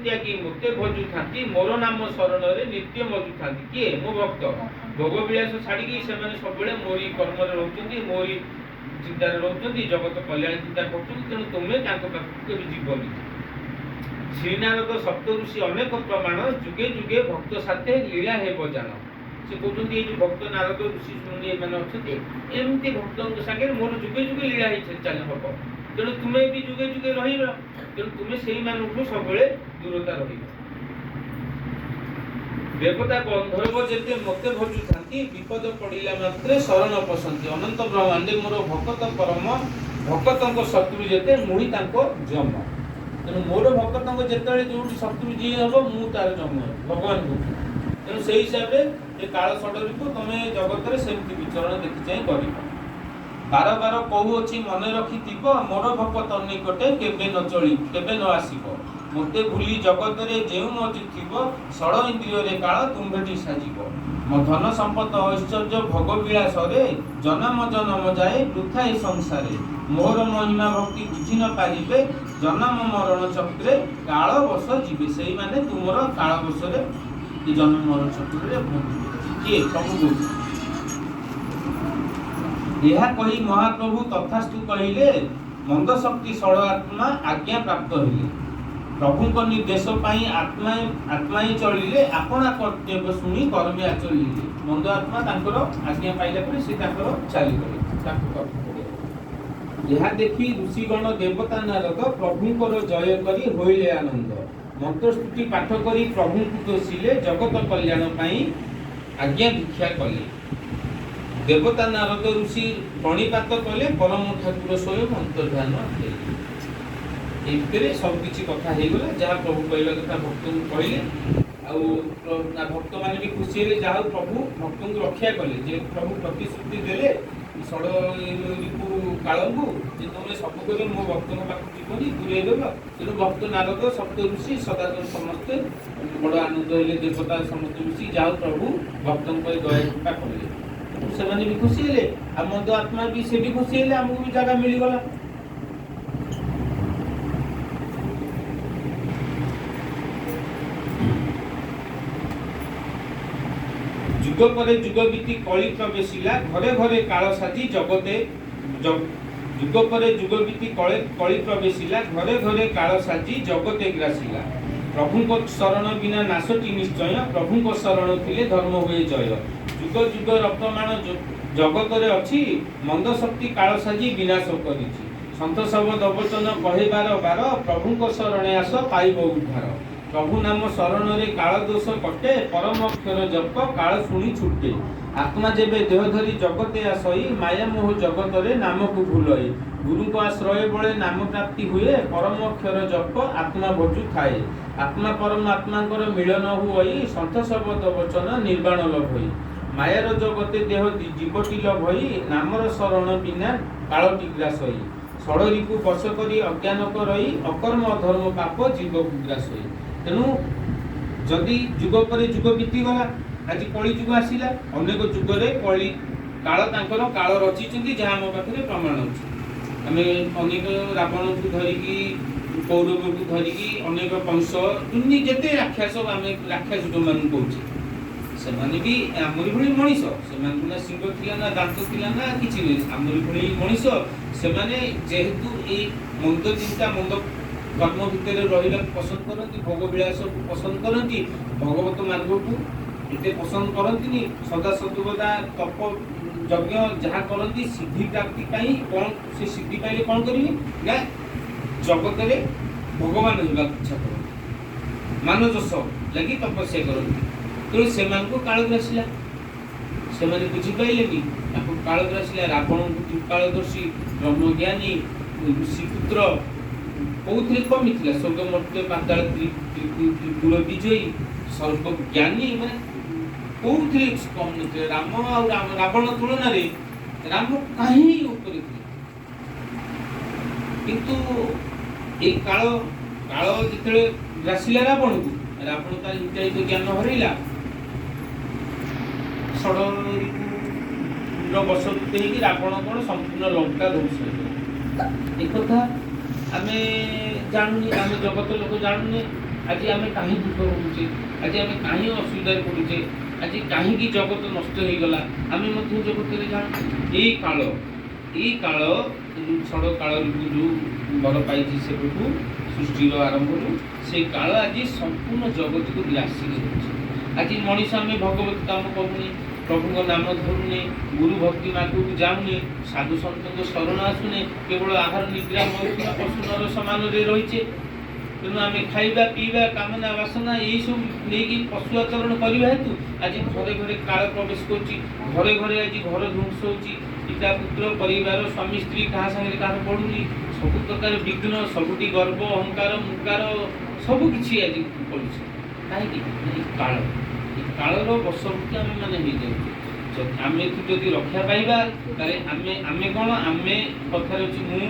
ତ୍ୟାଗି ମୋତେ ଭଜୁଥାନ୍ତି, ମୋର ନାମ ଶରଣରେ ନିତ୍ୟ ମଜୁଥାନ୍ତି। କିଏ? ମୋ ଭକ୍ତ। ଭୋଗ ବିଳାସ ଛାଡ଼ିକି ସେମାନେ ସବୁବେଳେ ମୋରି କର୍ମରେ ରହୁଛନ୍ତି, ମୋରି ଚିନ୍ତାରେ ରହୁଛନ୍ତି, ଜଗତ କଲ୍ୟାଣ ଚିନ୍ତା କରୁଛନ୍ତି। ତେଣୁ ତୁମେ ତାଙ୍କ ପାଖକୁ କେବେ ଯିବନି। ଶ୍ରୀନାରଦ ସପ୍ତ ଋଷି ଅନେକ ପ୍ରମାଣ, ଯୁଗେ ଯୁଗେ ଭକ୍ତ ସାଥେ ଲୀଳା ହେବ ଜାଣ। ସେ କହୁଛନ୍ତି, ଏଇ ଯୋଉ ଭକ୍ତ ନାରଦ ଋଷି ମୁନି ଏମାନେ ଅଛନ୍ତି, ଏମିତି ଭକ୍ତଙ୍କ ସାଙ୍ଗରେ ମୋର ଯୁଗେ ଯୁଗେ ଲୀଳା ହେଇ ଚାଲି ହବ। ତେଣୁ ତୁମେ ବି ଯୁଗେ ଯୁଗେ ରହିବ। ତେଣୁ ତୁମେ ସେଇମାନଙ୍କଠୁ ସବୁବେଳେ ଦୂରତା ରହିବ। ଦେବତା ଗନ୍ଧର୍ବ ଯେତେ ମୋତେ ଭଜୁଥାନ୍ତି, ବିପଦ ପଡ଼ିଲା ମାତ୍ରେ ଶରଣ ପଶନ୍ତି। ଅନନ୍ତ ବ୍ରହ୍ମାଣ୍ଡେ ମୋର ଭକତ ପରମ, ଭକତଙ୍କ ଶତ୍ରୁ ଯେତେ ମୁହିଁ ତାଙ୍କ ଯମ। ତେଣୁ ମୋର ଭକ୍ତଙ୍କ ଯେତେବେଳେ ଯୋଉଠି ଶତ୍ରୁ ଯିଏ ହବ, ମୁଁ ତାର ଯମ ହେବି, ଭଗବାନ କହୁଛନ୍ତି। ତେଣୁ ସେଇ ହିସାବରେ ଏ କାଳ ଷଡ଼ରିପୁ, ତମେ ଜଗତରେ ସେମିତି ବିଚରଣ ଦେଖି ଚାହିଁ କରିବ। ବାର ବାର କହୁଅଛି ମନେ ରଖିଥିବ, ମୋର ଭକତ ନିକଟେ କେବେ ନ ଚଳି କେବେ ନ ଆସିବ। ମୋତେ ଭୁଲି ଜଗତରେ ଯେଉଁ ମଜୁଥିବ, ଷଡ଼ ଇନ୍ଦ୍ରିୟରେ କାଳ ତୁମ୍ଭେଟି ସାଜିବ। ମୋ ଧନ ସମ୍ପଦ ଐଶ୍ୱର୍ଯ୍ୟ ଭୋଗ ବିଳାସରେ ଜନମ ଜନମ ଯାଏ ବୃଥା ଏ ସଂସାରେ। ମୋର ମହିମା ଭକ୍ତି ବୁଝି ନ ପାରିବେ, ଜନମ ମରଣ ଚକ୍ରେ କାଳ ବଶ ଯିବେ। ସେଇମାନେ ତୁମର କାଳ ବଶରେ ଏ ଜନ୍ମ ମରଣ ଚକ୍ରରେ ବନ୍ଧିବେ। କିଏ? ପ୍ରଭୁ କହୁଛି। ଏହା କହି ମହାପ୍ରଭୁ ତଥାସ୍ତୁ କହିଲେ, ମନ୍ଦ ଶକ୍ତି ଷଡ଼ ଆତ୍ମା ଆଜ୍ଞା ପ୍ରାପ୍ତ ହେଲେ। ପ୍ରଭୁଙ୍କ ନିର୍ଦ୍ଦେଶ ପାଇଁ ଆତ୍ମାଏ ଚଳିଲେ, ଆପଣା କର୍ତ୍ତବ୍ୟ ଶୁଣି କର୍ମେ ଆଚଳିଲେ। ମନ୍ଦ ଆତ୍ମା ତାଙ୍କର ଆଜ୍ଞା ପାଇଲା ପରେ ସେ ତାଙ୍କର ଚାଲିଗଲେ ତାଙ୍କ କର୍ମ କରିବାକୁ। ଏହା ଦେଖି ଋଷିଗଣ ଦେବତା ନାରଦ ପ୍ରଭୁଙ୍କର ଜୟ କରି ହୋଇଲେ ଆନନ୍ଦ। ମନ୍ତ୍ରସ୍ତୁତି ପାଠ କରି ପ୍ରଭୁଙ୍କୁ ତୋଷିଲେ, ଜଗତ କଲ୍ୟାଣ ପାଇଁ ଆଜ୍ଞା ଭିକ୍ଷା କଲେ। ଦେବତା ନାରଦ ଋଷି ପ୍ରଣିପାତ କଲେ, ପରମ ଠାକୁର ସ୍ୱୟଂ ଅନ୍ତର୍ଧାନ ହେଲେ। ଏଇ ଭିତରେ ସବୁ କିଛି କଥା ହେଇଗଲା। ଯାହା ପ୍ରଭୁ କହିବା କଥା ଭକ୍ତଙ୍କୁ କହିଲେ ଆଉ ନା ଭକ୍ତମାନେ ବି ଖୁସି ହେଲେ, ଯାହା ହଉ ପ୍ରଭୁ ଭକ୍ତଙ୍କୁ ରକ୍ଷା କଲେ। ଯେହେତୁ ପ୍ରଭୁ ପ୍ରତିଶ୍ରୁତି ଦେଲେ ଷଡ଼ ରିପୁ କାଳଙ୍କୁ ଯେ ତୁମେ ସବୁ କରି ମୋ ଭକ୍ତଙ୍କ ପାଖକୁ ଯିବନି, ଦୂରେଇ ଦେବ। ତେଣୁ ଭକ୍ତ ନାରଦ ସପ୍ତ ଋଷି ସଦା ସମସ୍ତେ ବଡ଼ ଆନନ୍ଦ ହେଲେ। ଦେବତା ସମସ୍ତେ ମିଶି, ଯାହା ହଉ ପ୍ରଭୁ ଭକ୍ତଙ୍କ ପାଇଁ ଦୟା କୃପା କଲେ। ତେଣୁ ସେମାନେ ବି ଖୁସି ହେଲେ ଆଉ ମନ୍ଦ ଆତ୍ମା ବି ସେ ବି ଖୁସି ହେଲେ, ଆମକୁ ବି ଜାଗା ମିଳିଗଲା। ଯୁଗ ପରେ ଯୁଗ ବିତି କଳି ପ୍ରବେଶିଲା, ଘରେ ଘରେ କାଳ ସାଜି ଜଗତେ। ଯୁଗ ପରେ ଯୁଗ ବିତି କଳି ପ୍ରବେଶିଲା, ଘରେ ଘରେ କାଳ ସାଜି ଜଗତେ ଗ୍ରାସିଲା। ପ୍ରଭୁଙ୍କ ଶରଣ ବିନା ନାଶଟି ନିଶ୍ଚୟ, ପ୍ରଭୁଙ୍କ ଶରଣ ଥିଲେ ଧର୍ମ ହୁଏ ଜୟ। ଯୁଗ ଯୁଗର ପ୍ରମାଣ ଜଗତରେ ଅଛି, ମନ୍ଦ ଶକ୍ତି କାଳ ସାଜି ବିନାଶ କରିଛି। ସନ୍ଥ ଶବ୍ଦ ବଚନ କହେ ବାର ବାର, ପ୍ରଭୁଙ୍କ ଶରଣେ ଆସ ପାଇବ ଉଦ୍ଧାର। ପ୍ରଭୁ ନାମ ଶରଣରେ କାଳ ଦୋଷ କଟେ, ପରମ ଅକ୍ଷର ଜପ କାଳ ଶୁଣି ଛୁଟେ। ଆତ୍ମା ଯେବେ ଦେହ ଧରି ଜଗତେ ଆସଇ, ମାୟା ମୋହ ଜଗତରେ ନାମକୁ ଭୁଲଇ। ଗୁରୁଙ୍କ ଆଶ୍ରୟ ବଳେ ନାମ ପ୍ରାପ୍ତି ହୁଏ, ପରମ ଅକ୍ଷର ଜପ ଆତ୍ମା ଭଜୁ ଥାଏ। ଆତ୍ମା ପରମ ଆତ୍ମାଙ୍କର ମିଳନ ହୁଅଇ, ସନ୍ଥ ଶବ୍ଦ ବଚନ ନିର୍ବାଣ ଲଭଇ। ମାୟାର ଜଗତେ ଦେହ ଜୀବଟି ଲଭଇ, ନାମର ଶରଣ ବିନା କାଳଟି ଗ୍ରାସଇ। ଷଡ଼ରିପୁ ବଶ କରି ଅଜ୍ଞାନ କରଇ, ଅକର୍ମ ଅଧର୍ମ ପାପ ଜୀବକୁ ଗ୍ରାସଇ। ତେଣୁ ଯଦି ଯୁଗ ପରେ ଯୁଗ ବିତିଗଲା, ଆଜି କଳି ଯୁଗ ଆସିଲା। ଅନେକ ଯୁଗରେ କଳି କାଳ ତାଙ୍କର କାଳ ରଚିଛନ୍ତି, ଯାହା ଆମ ପାଖରେ ପ୍ରମାଣ ଅଛି। ଆମେ ଅନେକ ରାବଣକୁ ଧରିକି, କୌରବକୁ ଧରିକି, ଅନେକ କଂସ, ଦୁନି ଯେତେ ରାକ୍ଷସ, ଆମେ ରାକ୍ଷସ ଯୋଉମାନଙ୍କୁ କହୁଛେ, ସେମାନେ ବି ଆମରି ଭଳି ମଣିଷ। ସେମାନଙ୍କୁ ନା ଶିଙ୍ଗ ଥିଲା, ନା ଦାନ୍ତ ଥିଲା, ନା କିଛି ନାହିଁ। ଆମରି ଭଳି ମଣିଷ ସେମାନେ। ଯେହେତୁ ଏଇ ମନ୍ଦ ଚିନ୍ତା, ମନ୍ଦ କର୍ମ ଭିତରେ ରହିବାକୁ ପସନ୍ଦ କରନ୍ତି, ଭୋଗ ବିଳାସକୁ ପସନ୍ଦ କରନ୍ତି, ଭଗବତ ମାର୍ଗକୁ ଏତେ ପସନ୍ଦ କରନ୍ତିନି। ସଦା ସର୍ବଦା ତପ ଯଜ୍ଞ ଯାହା କରନ୍ତି ସିଦ୍ଧି ପ୍ରାପ୍ତି ପାଇଁ। କ'ଣ ସେ ସିଦ୍ଧି ପାଇଲେ କ'ଣ କରିବେ ନା ଜଗତରେ ଭଗବାନ ହେବାକୁ ଇଚ୍ଛା କରନ୍ତି, ମାନଯଶ ଲାଗି ତପସ୍ୟା କରନ୍ତି। ତେଣୁ ସେମାନଙ୍କୁ କାଳ ଗ୍ରାସିଲା, ସେମାନେ ବୁଝିପାରିଲେନି, ତାକୁ କାଳ ଗ୍ରାସିଲା। ରାବଣଙ୍କୁ ତ୍ରିକାଳଦର୍ଶୀ, ବ୍ରହ୍ମଜ୍ଞାନୀ, ଋଷିପୁତ୍ର, କୋଉଥିରେ କମି ଥିଲା? ସ୍ୱର୍ଗ ମର୍ତ୍ତ୍ୟ ପାତାଳ ତ୍ରିପୁର ବିଜୟୀ, ସର୍ବଜ୍ଞାନୀ, ମାନେ କୋଉଥିରେ କମ୍ ନଥିଲେ। ରାମ ଆଉ ରାବଣ ତୁଳନାରେ ରାମ କାହିଁ ଉପରେ ଥିଲେ। କିନ୍ତୁ ଏଇ କାଳ କାଳ ଯେତେବେଳେ ଗ୍ରାସିଲା ରାବଣକୁ, ରାବଣ ତାର ହିତାହିତ ଜ୍ଞାନ ହରେଇଲା। ଷଡ଼ରିପୁର ବଶବର୍ତ୍ତୀ ହେଇକି ରାବଣ କ'ଣ ସମ୍ପୂର୍ଣ୍ଣ ଲଙ୍କା ଧ୍ୱଂସ ହେଇଗଲା। ଏକଥା ଆମେ ଜାଣୁନି, ଆମେ ଜଗତ ଲୋକ ଜାଣୁନେ। ଆଜି ଆମେ କାହିଁ ଦୁଃଖ ଭୋଗୁଛେ, ଆଜି ଆମେ କାହିଁ ଅସୁବିଧାରେ ପଡ଼ୁଛେ, ଆଜି କାହିଁକି ଜଗତ ନଷ୍ଟ ହେଇଗଲା, ଆମେ ମଧ୍ୟ ଜଗତରେ ଜାଣୁ। ଏଇ କାଳ ଯୋଉ ଷଡ଼ କାଳ ଯୋଉ ବର ପାଇଛି ସେବେଠୁ ସୃଷ୍ଟିର ଆରମ୍ଭରୁ, ସେଇ କାଳ ଆଜି ସମ୍ପୂର୍ଣ୍ଣ ଜଗତକୁ ଗ୍ରାସିକି ରହିଛି। ଆଜି ମଣିଷ ଆମେ ଭଗବତ କାମ କରୁନେ, ପ୍ରଭୁଙ୍କ ନାମ ଧରୁନେ, ଗୁରୁ ଭକ୍ତି ମାର୍ଗକୁ ଯାଉନେ, ସାଧୁ ସନ୍ତଙ୍କ ଶରଣ ଆସୁନେ, କେବଳ ଆହାର ନିଦ୍ରା ମୈଥୁନ ପଶୁ ନର ସମାନରେ ରହିଛେ। ତେଣୁ ଆମେ ଖାଇବା ପିଇବା କାମନା ବାସନା ଏଇସବୁ ନେଇକି ପଶୁ ଆଚରଣ କରିବା ହେତୁ ଆଜି ଘରେ ଘରେ କାଳ ପ୍ରବେଶ କରୁଛି। ଘରେ ଘରେ ଆଜି ଘର ଧ୍ୱଂସ ହେଉଛି। ପିତା ପୁତ୍ର ପରିବାର ସ୍ୱାମୀ ସ୍ତ୍ରୀ କାହା ସାଙ୍ଗରେ କାହାର ପଡ଼ୁନି। ସବୁ ପ୍ରକାର ବିଘ୍ନ, ସବୁଠି ଗର୍ବ ଅହଙ୍କାର ମୁଙ୍କାର ସବୁ କିଛି ଆଜି ପଡ଼ୁଛି। କାହିଁକି? ଏଇ କାଳ, ଏ କାଳର ବଶବର୍ତ୍ତୀ ଆମେ ମାନେ ହେଇଯାଉଛେ। ଯଦି ଆମେ ଏଥିରୁ ଯଦି ରକ୍ଷା ପାଇବା, ତାହେଲେ ଆମେ କ'ଣ, ଆମେ କଥାରେ ଅଛି ମୁଁ,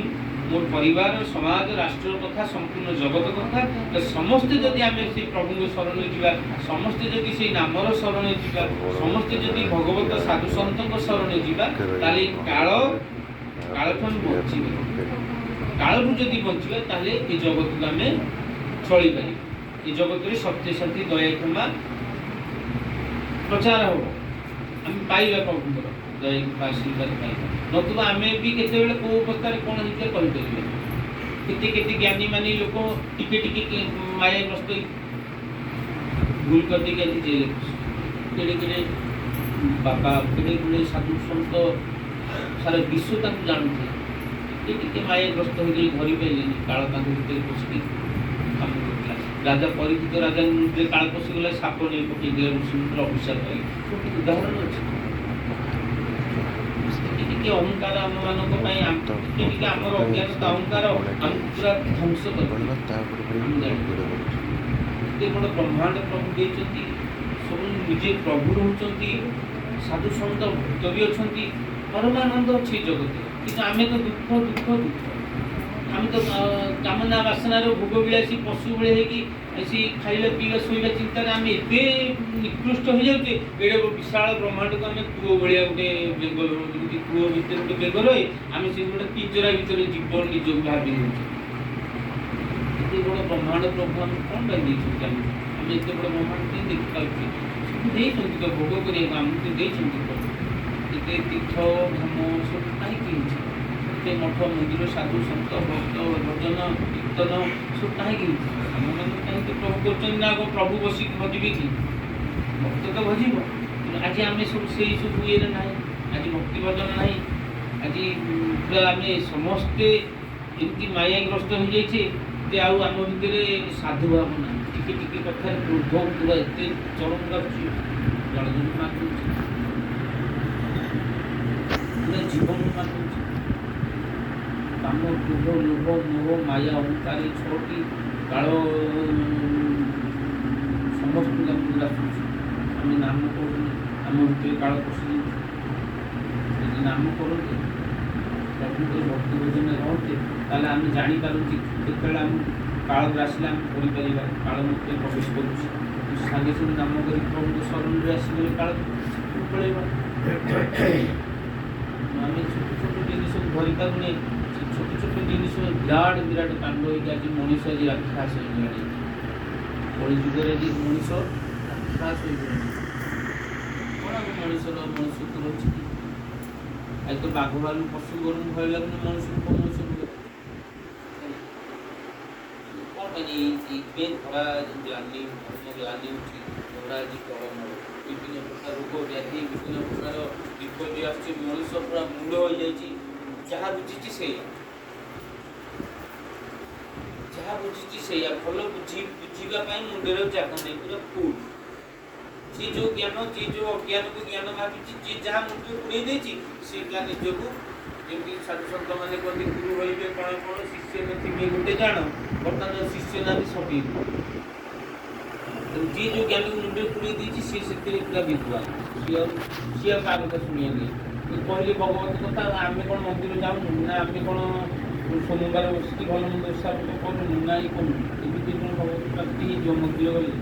ମୋର ପରିବାର, ସମାଜ, ରାଷ୍ଟ୍ର କଥା, ସମ୍ପୂର୍ଣ୍ଣ ଜଗତ କଥା। ତ ସମସ୍ତେ ଯଦି ଆମେ ସେଇ ପ୍ରଭୁଙ୍କ ଶରଣରେ ଯିବା, ସମସ୍ତେ ଯଦି ସେଇ ନାମର ଶରଣରେ ଯିବା, ସମସ୍ତେ ଯଦି ଭଗବତ ସାଧୁ ସନ୍ତଙ୍କ ଶରଣରେ ଯିବା, ତାହେଲେ ଏଇ କାଳଠୁ ଆମେ ବଞ୍ଚିବା। କାଳଠୁ ଯଦି ବଞ୍ଚିବା, ତାହେଲେ ଏ ଜଗତକୁ ଆମେ ଚଳିପାରିବା। ଏ ଜଗତରେ ସତ୍ୟ, ଶାନ୍ତି, ଦୟା, କ୍ଷମା ପ୍ରଚାର ହେବ। ଆମେ ପାଇବା ପ୍ରଭୁଙ୍କର ଦୟା କୃପା ଆଶୀର୍ବାଦ ପାଇବା। ନତୁବା ଆମେ ବି କେତେବେଳେ କୋଉ ଅବସ୍ଥାରେ କ'ଣ ହେଇଥିବା କହିପାରିବା। କେତେ କେତେ ଜ୍ଞାନୀ ମାନି ଲୋକ ଟିକେ ଟିକେ ମାୟାଗ୍ରସ୍ତ ହେଇ ଭୁଲ କରିଦେଇକି ଆଜି ଜେଲରେ ପଶିଛନ୍ତି। କେଡ଼େ କେଡ଼େ ବାବା, କେଡ଼େ କେଡ଼େ ସାଧୁ ସନ୍ଥ, ସାରା ବିଶ୍ୱ ତାଙ୍କୁ ଜାଣୁଥିଲା, ଟିକେ ଟିକେ ମାୟାଗ୍ରସ୍ତ ହେଇକି ଧରି ପାରିଲେନି, କାଳ ତାଙ୍କ ଭିତରେ ପଶିକି କାମ କରୁଥିଲା। ରାଜା ପରୀକ୍ଷିତ ରାଜାଙ୍କୁ ଯେତେବେଳେ କାଳ ପଶିଗଲା, ସାପ ନେଇ ପକେଇଦେଲେ, ଋଷିଙ୍କର ଅଭିଶାପ ପାଇ। ସବୁ ଉଦାହରଣ ଅଛି। ଟିକେ ଟିକେ ଅହଙ୍କାର ଆମମାନଙ୍କ ପାଇଁ, ଟିକେ ଟିକେ ଆମର ଅଜ୍ଞାନତା ଅହଙ୍କାର ଆମକୁ ପୁରା ଧ୍ୱଂସ କରିଦିଏ। ତାପରେ ଭାଇ ଆମେ ଜାଣିଛୁ। ଭିଡ଼ିଓ କରୁଛି। ଏତେ ବଡ଼ ବ୍ରହ୍ମାଣ୍ଡ ପ୍ରଭୁ ଦେଇଛନ୍ତି, ସବୁ ନିଜେ ପ୍ରଭୁ ରହୁଛନ୍ତି, ସାଧୁ ସନ୍ଥ ଭକ୍ତ ବି ଅଛନ୍ତି, ପରମାନନ୍ଦ ଅଛି ଏ ଜଗତରେ। କିନ୍ତୁ ଆମେ ତ ଦୁଃଖ ଦୁଃଖ ଦୁଃଖ। ଆମେ ତ କାମନା ବାସନାର ଭୋଗ ବିଳାସୀ ପଶୁ ଭଳି ହେଇକି ସେଇ ଖାଇବା ପିଇବା ଶୋଇବା ଚିନ୍ତାରେ ଆମେ ଏତେ ନିକୃଷ୍ଟ ହେଇଯାଉଛେ। ଏଡ଼େ ବିଶାଳ ବ୍ରହ୍ମାଣ୍ଡକୁ ଆମେ କୂଅ ଭଳିଆ ଗୋଟେ ବେଙ୍ଗ, ଯେମିତି କୂଅ ଭିତରେ ଗୋଟେ ବେଙ୍ଗ ରହେ, ଆମେ ସେ ଗୋଟେ ପିଞ୍ଜରା ଭିତରେ ଜୀବନ ନିଜକୁ ଭାବି ନେଉଛେ। ଏତେ ବଡ଼ ବ୍ରହ୍ମାଣ୍ଡ ପ୍ରଭୁ ଆମକୁ କ'ଣ ପାଇଁ ଦେଇଛନ୍ତି? ଆମେ ଏତେ ବଡ଼ ବ୍ରହ୍ମାଣ୍ଡ କେମିତି ଦେଖିପାରୁଛେ? ସବୁ ଦେଇଛନ୍ତି ତ ଭୋଗ କରିବାକୁ ଆମକୁ ତ ଦେଇଛନ୍ତି ପ୍ରଭୁ। ଏତେ ତୀର୍ଥ ଧାମ ସବୁ କାହିଁକି ହେଇଛି? ଏତେ ମଠ ମନ୍ଦିର ସାଧୁ ସନ୍ଥ ଭକ୍ତ ଭଜନ କୀର୍ତ୍ତନ ସବୁ କାହିଁକି ହେଇଛି? ଆମମାନଙ୍କୁ କାହିଁକି ପ୍ରଭୁ କରୁଛନ୍ତି? ନା କଣ ପ୍ରଭୁ ବସିକି ଭଜିବେ କି? ଭକ୍ତ ତ ଭଜିବ। କିନ୍ତୁ ଆଜି ଆମେ ସବୁ ସେଇ ସବୁ ଇଏରେ ନାହିଁ। ଆଜି ଭକ୍ତି ଭଜନ ନାହିଁ। ଆଜି ପୁରା ଆମେ ସମସ୍ତେ ଏମିତି ମାୟାଗ୍ରସ୍ତ ହେଇଯାଇଛେ ଯେ ଆଉ ଆମ ଭିତରେ ସାଧୁ ଭାବ ନାହିଁ। ଟିକେ ଟିକେ କଥାରେ କ୍ରୋଧ ପୁରା ଏତେ ଚରମ ଆସୁଛି, ଜଣେ ଜଣେ ମାରି ଦେଉଛି, ପୁରା ଜୀବନ ମାରି ଦେଉଛି। କାମ କ୍ରୋଧ ଲୋଭ ମୋହ ମାୟା ଅହଙ୍କାର, ଏଇ ଛଅଟି କାଳ ସମସ୍ତଙ୍କୁ ଆମକୁ ଗ୍ରାସୁଛି। ଆମେ ନାମ କରୁନେ, ଆମ ଭିତରେ କାଳ ପଶିଯାଉଛି। ଯଦି ନାମ କରନ୍ତେ, ପ୍ରଭୁଙ୍କର ଭକ୍ତି ଭଜନରେ ରହନ୍ତେ, ତାହେଲେ ଆମେ ଜାଣିପାରୁଛୁ କେତେବେଳେ ଆମକୁ କାଳ ଗ୍ରାସିଲେ ଆମେ ଧରିପାରିବା। କାଳ ମଧ୍ୟ ପ୍ରବେଶ କରୁଛି, ସାଙ୍ଗେ ସାଙ୍ଗେ ନାମ କରି ପ୍ରଭୁଙ୍କ ଶରଣରେ ଆସିଗଲେ କାଳ ପଳେଇବ। ଆମେ ଛୋଟ ଛୋଟ ଜିନିଷକୁ ଧରିପାରୁନେ। ସେ ଛୋଟ ଛୋଟ ଜିନିଷ ବିରାଟ ବିରାଟ କାଣ୍ଡ ହେଇକି ଆଜି ମଣିଷ ଆଜି ରାକ୍ଷସ ହେଇଗଲାଣି। କଳିଯୁଗରେ ଆଜି ମଣିଷ ରାକ୍ଷସ ହେଇଗଲାଣି। କ'ଣ ଆମ ମଣିଷର ମଣିଷତ୍ୱ ରହିଛି କି? ଆଜି ତ ବାଘ ଭାଲୁ ପଶୁ ଗରୁଙ୍କୁ ଭୟ ଲାଗୁନି, ମଣିଷକୁ କଣ ମଣିଷ ଭୟ? ପାଇଁ ଏଇଥିପାଇଁ ଧରା ଗ୍ଲାନି, ଧର୍ମ ଗ୍ଲାନି ହେଉଛି, ଧରା ଆଜି ଟଳମଳ, ବିଭିନ୍ନ ପ୍ରକାର ରୋଗ ବ୍ୟାଧି, ବିଭିନ୍ନ ପ୍ରକାର ବିପର୍ଯ୍ୟୟ ଆସୁଛି। ମଣିଷ ପୁରା ମୂଳ ହୋଇଯାଇଛି। ଯାହା ବୁଝିଛି ସେଇଆ, ଯାହା ବୁଝିଛି ସେଇଆ। ଭଲ ବୁଝିବା ପାଇଁ ମୁଣ୍ଡରେ ଜାଗା ନାହିଁ, ପୁରା ଫୁଲ। ଯିଏ ଯୋଉ ଜ୍ଞାନ, ଯିଏ ଯୋଉ ଅଜ୍ଞାନକୁ ଜ୍ଞାନ ଭାବିଛି, ଯିଏ ଯାହା ମୁଣ୍ଡରେ ପୁରେଇ ଦେଇଛି, ସିଏ ତା ନିଜକୁ, ଯେମିତି ସାଧୁ ସନ୍ଥ ମାନେ କୁହନ୍ତି, ଗୁରୁ ହୋଇବେ କଣ କଣ, ଶିଷ୍ୟ ନଥିବେ ଗୋଟେ ଜାଣ। ବର୍ତ୍ତମାନ ଶିଷ୍ୟ ନାହାନ୍ତି, ସବୁ। ତେଣୁ ଯିଏ ଯୋଉ ଜ୍ଞାନକୁ ମୁଣ୍ଡରେ ପୁରେଇ ଦେଇଛି, ସିଏ ସେଥିରେ ପୁରା ବିଦ୍ୱାନ। ସିଏ ଆଉ କାହା କଥା ଶୁଣିବା ନାହିଁ। କହିଲେ ଭଗବତ କଥା, ଆମେ କ'ଣ ମନ୍ଦିର ଯାଉନୁ ନା? ଆମେ କ'ଣ ସୋମବାର ବସିକି ଭଲ ମନ୍ଦ ଓଷା କରୁନୁ ନା ଇଏ କରୁନୁ? ଏମିତି କ'ଣ ଭଗବତ ପ୍ରାପ୍ତି ହେଇଯିବ ମନ୍ଦିର ଗଲେ?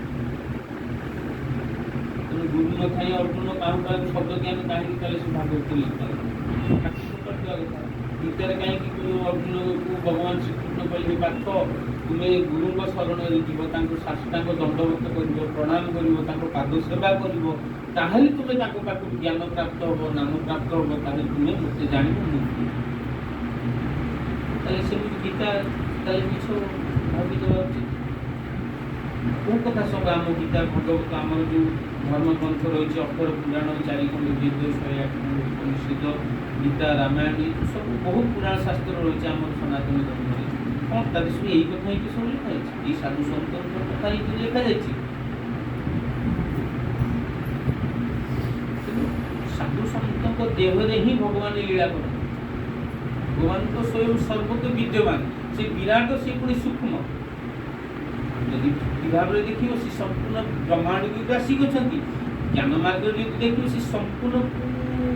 ତେଣୁ ଗୁରୁ ନଥାଇ ଅର୍ଜୁନ କାହୁଁ କାହାକୁ ଶବ୍ଦ ଜ୍ଞାନ କାହିଁକି କଲେ? ସେ ଭାଗବତ ଲେଖିପାରିବେ କରିଥିବା କଥା। ଗୀତାରେ କାହିଁକି ଅର୍ଜୁନକୁ ଭଗବାନ ଶ୍ରୀକୃଷ୍ଣ କହିଲେ, ପାର୍ଥ, ତୁମେ ଗୁରୁଙ୍କ ଶରଣରେ ଯିବ, ତାଙ୍କୁ ସାଷ୍ଟାଙ୍ଗ ଦଣ୍ଡବତ କରିବ, ପ୍ରଣାମ କରିବ, ତାଙ୍କ ପାଦ ସେବା କରିବ, ତାହେଲେ ତୁମେ ତାଙ୍କ ପାଖରୁ ଜ୍ଞାନ ପ୍ରାପ୍ତ ହେବ, ନାମ ପ୍ରାପ୍ତ ହେବ, ତାହେଲେ ତୁମେ ମୋତେ ଜାଣିବ, ମୁଁ ତୁମକୁ। ତାହେଲେ ସେମିତି ଗୀତା ତାହେଲେ ମିଛ ଭାବିଦେବା ଉଚିତ? କେଉଁ କଥା ସବୁ ଆମ ଗୀତା ଭାଗବତ, ଆମର ଯେଉଁ ଧର୍ମଗ୍ରନ୍ଥ ରହିଛି, 18 ପୁରାଣ, 4 ଖଣ୍ଡ ବେଦ, 108 ଖଣ୍ଡ ଉପନିଷଦ, ଗୀତା, ରାମାୟଣ, ଏ ସବୁ ବହୁତ ପୁରାଣ ଶାସ୍ତ୍ର ରହିଛି ଆମର ସନାତନ ଧର୍ମରେ, କ'ଣ ତା ସବୁ ଏଇ କଥା ହିଁ ତ ସବୁ ଲେଖା ହେଇଛି? ଏଇ ସାଧୁ ସନ୍ତଙ୍କ କଥା ହିଁ ତ ଲେଖାଯାଇଛି। ତେଣୁ ସାଧୁ ସନ୍ତଙ୍କ ଦେହରେ ହିଁ ଭଗବାନ ଲୀଳା କରନ୍ତି। ଭଗବାନ ତ ସ୍ୱୟଂ ସର୍ବତ୍ର ବିଦ୍ୟମାନ। ସେ ବିରାଟ, ସେ ପୁଣି ସୂକ୍ଷ୍ମ। ଯଦି ଭକ୍ତି ଭାବରେ ଦେଖିବ, ସେ ସମ୍ପୂର୍ଣ୍ଣ ବ୍ରହ୍ମାଣ୍ଡକୁ ଗ୍ରାସିକି ଅଛନ୍ତି। ଜ୍ଞାନ ମାର୍ଗରେ ଯଦି ଦେଖିବ, ସେ ସମ୍ପୂର୍ଣ୍ଣ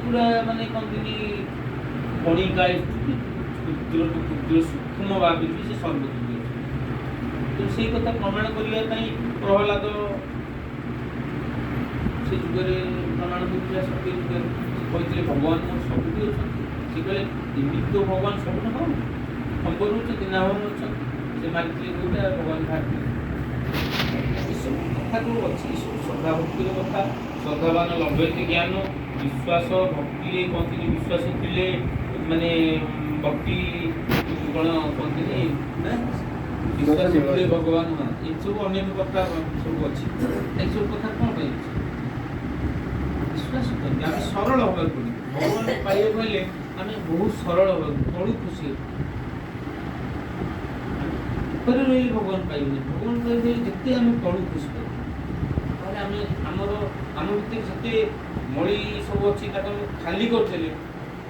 ପୁରା ମାନେ କହନ୍ତିନି କଣିକା, କ୍ଷୁଦ୍ରଠୁ କ୍ଷୁଦ୍ର ସୂକ୍ଷ୍ମ ଭାବରେ ବି ସେ ସର୍ବତ୍ର ଅଛନ୍ତି। ତେଣୁ ସେଇ କଥା ପ୍ରମାଣ କରିବା ପାଇଁ ପ୍ରହ୍ଲାଦ ସେ ଯୁଗରେ ପ୍ରମାଣ କରୁଥିଲା। ସତ୍ୟ ଯୁଗରେ ସେ କହିଥିଲେ, ଭଗବାନ ମୋର ସବୁଠି ଅଛନ୍ତି। ସେ କହିଲେ, ଏମିତି ତ ଭଗବାନ ସବୁଠି ହଉ ଖମ୍ବ ରହୁଛନ୍ତି ନା ହଉ ଅଛନ୍ତି। ସେ ମାରିଥିଲେ କୋଉଟା, ଭଗବାନ ବାହାରିଥିଲେ। ଏସବୁ କଥା ଯୋଉ ଅଛି, ଏସବୁ ଶ୍ରଦ୍ଧା ଭକ୍ତିର କଥା। ଶ୍ରଦ୍ଧାବାନ ଲଭ୍ୟତେ ଜ୍ଞାନ। ବିଶ୍ୱାସ ଭକ୍ତିରେ କହନ୍ତିନି, ବିଶ୍ୱାସ ଥିଲେ ମାନେ ଭକ୍ତି କ'ଣ କହନ୍ତିନି ନା, ବିଶ୍ୱାସ ଥିଲେ ଭଗବାନ। ହଁ, ଏସବୁ ଅନେକ କଥା ସବୁ ଅଛି। ଏସବୁ କଥା କ'ଣ ପାଇଁ ଅଛି? ବିଶ୍ୱାସ କରନ୍ତି। ଆମେ ସରଳ ହେବାକୁ ପଡ଼ିବ। ଭଗବାନ ପାଇବାକୁ ହେଲେ ଆମେ ବହୁତ ସରଳ ହେବାକୁ, ତଳୁ ଖୁସି ହେବୁ। ଆମେ ଉପରେ ରହିଲେ ଭଗବାନ ପାଇବୁନି। ଭଗବାନ ପାଇବାକୁ ହେଲେ ଯେତେ ଆମେ ତଳୁ ଖୁସି କରିବୁ, ତାହେଲେ ଆମେ ଆମ ଭିତରେ ଯେତେ ମଳି ସବୁ ଅଛି, ତାକୁ ଆମେ ଖାଲି କରିଦେଲେ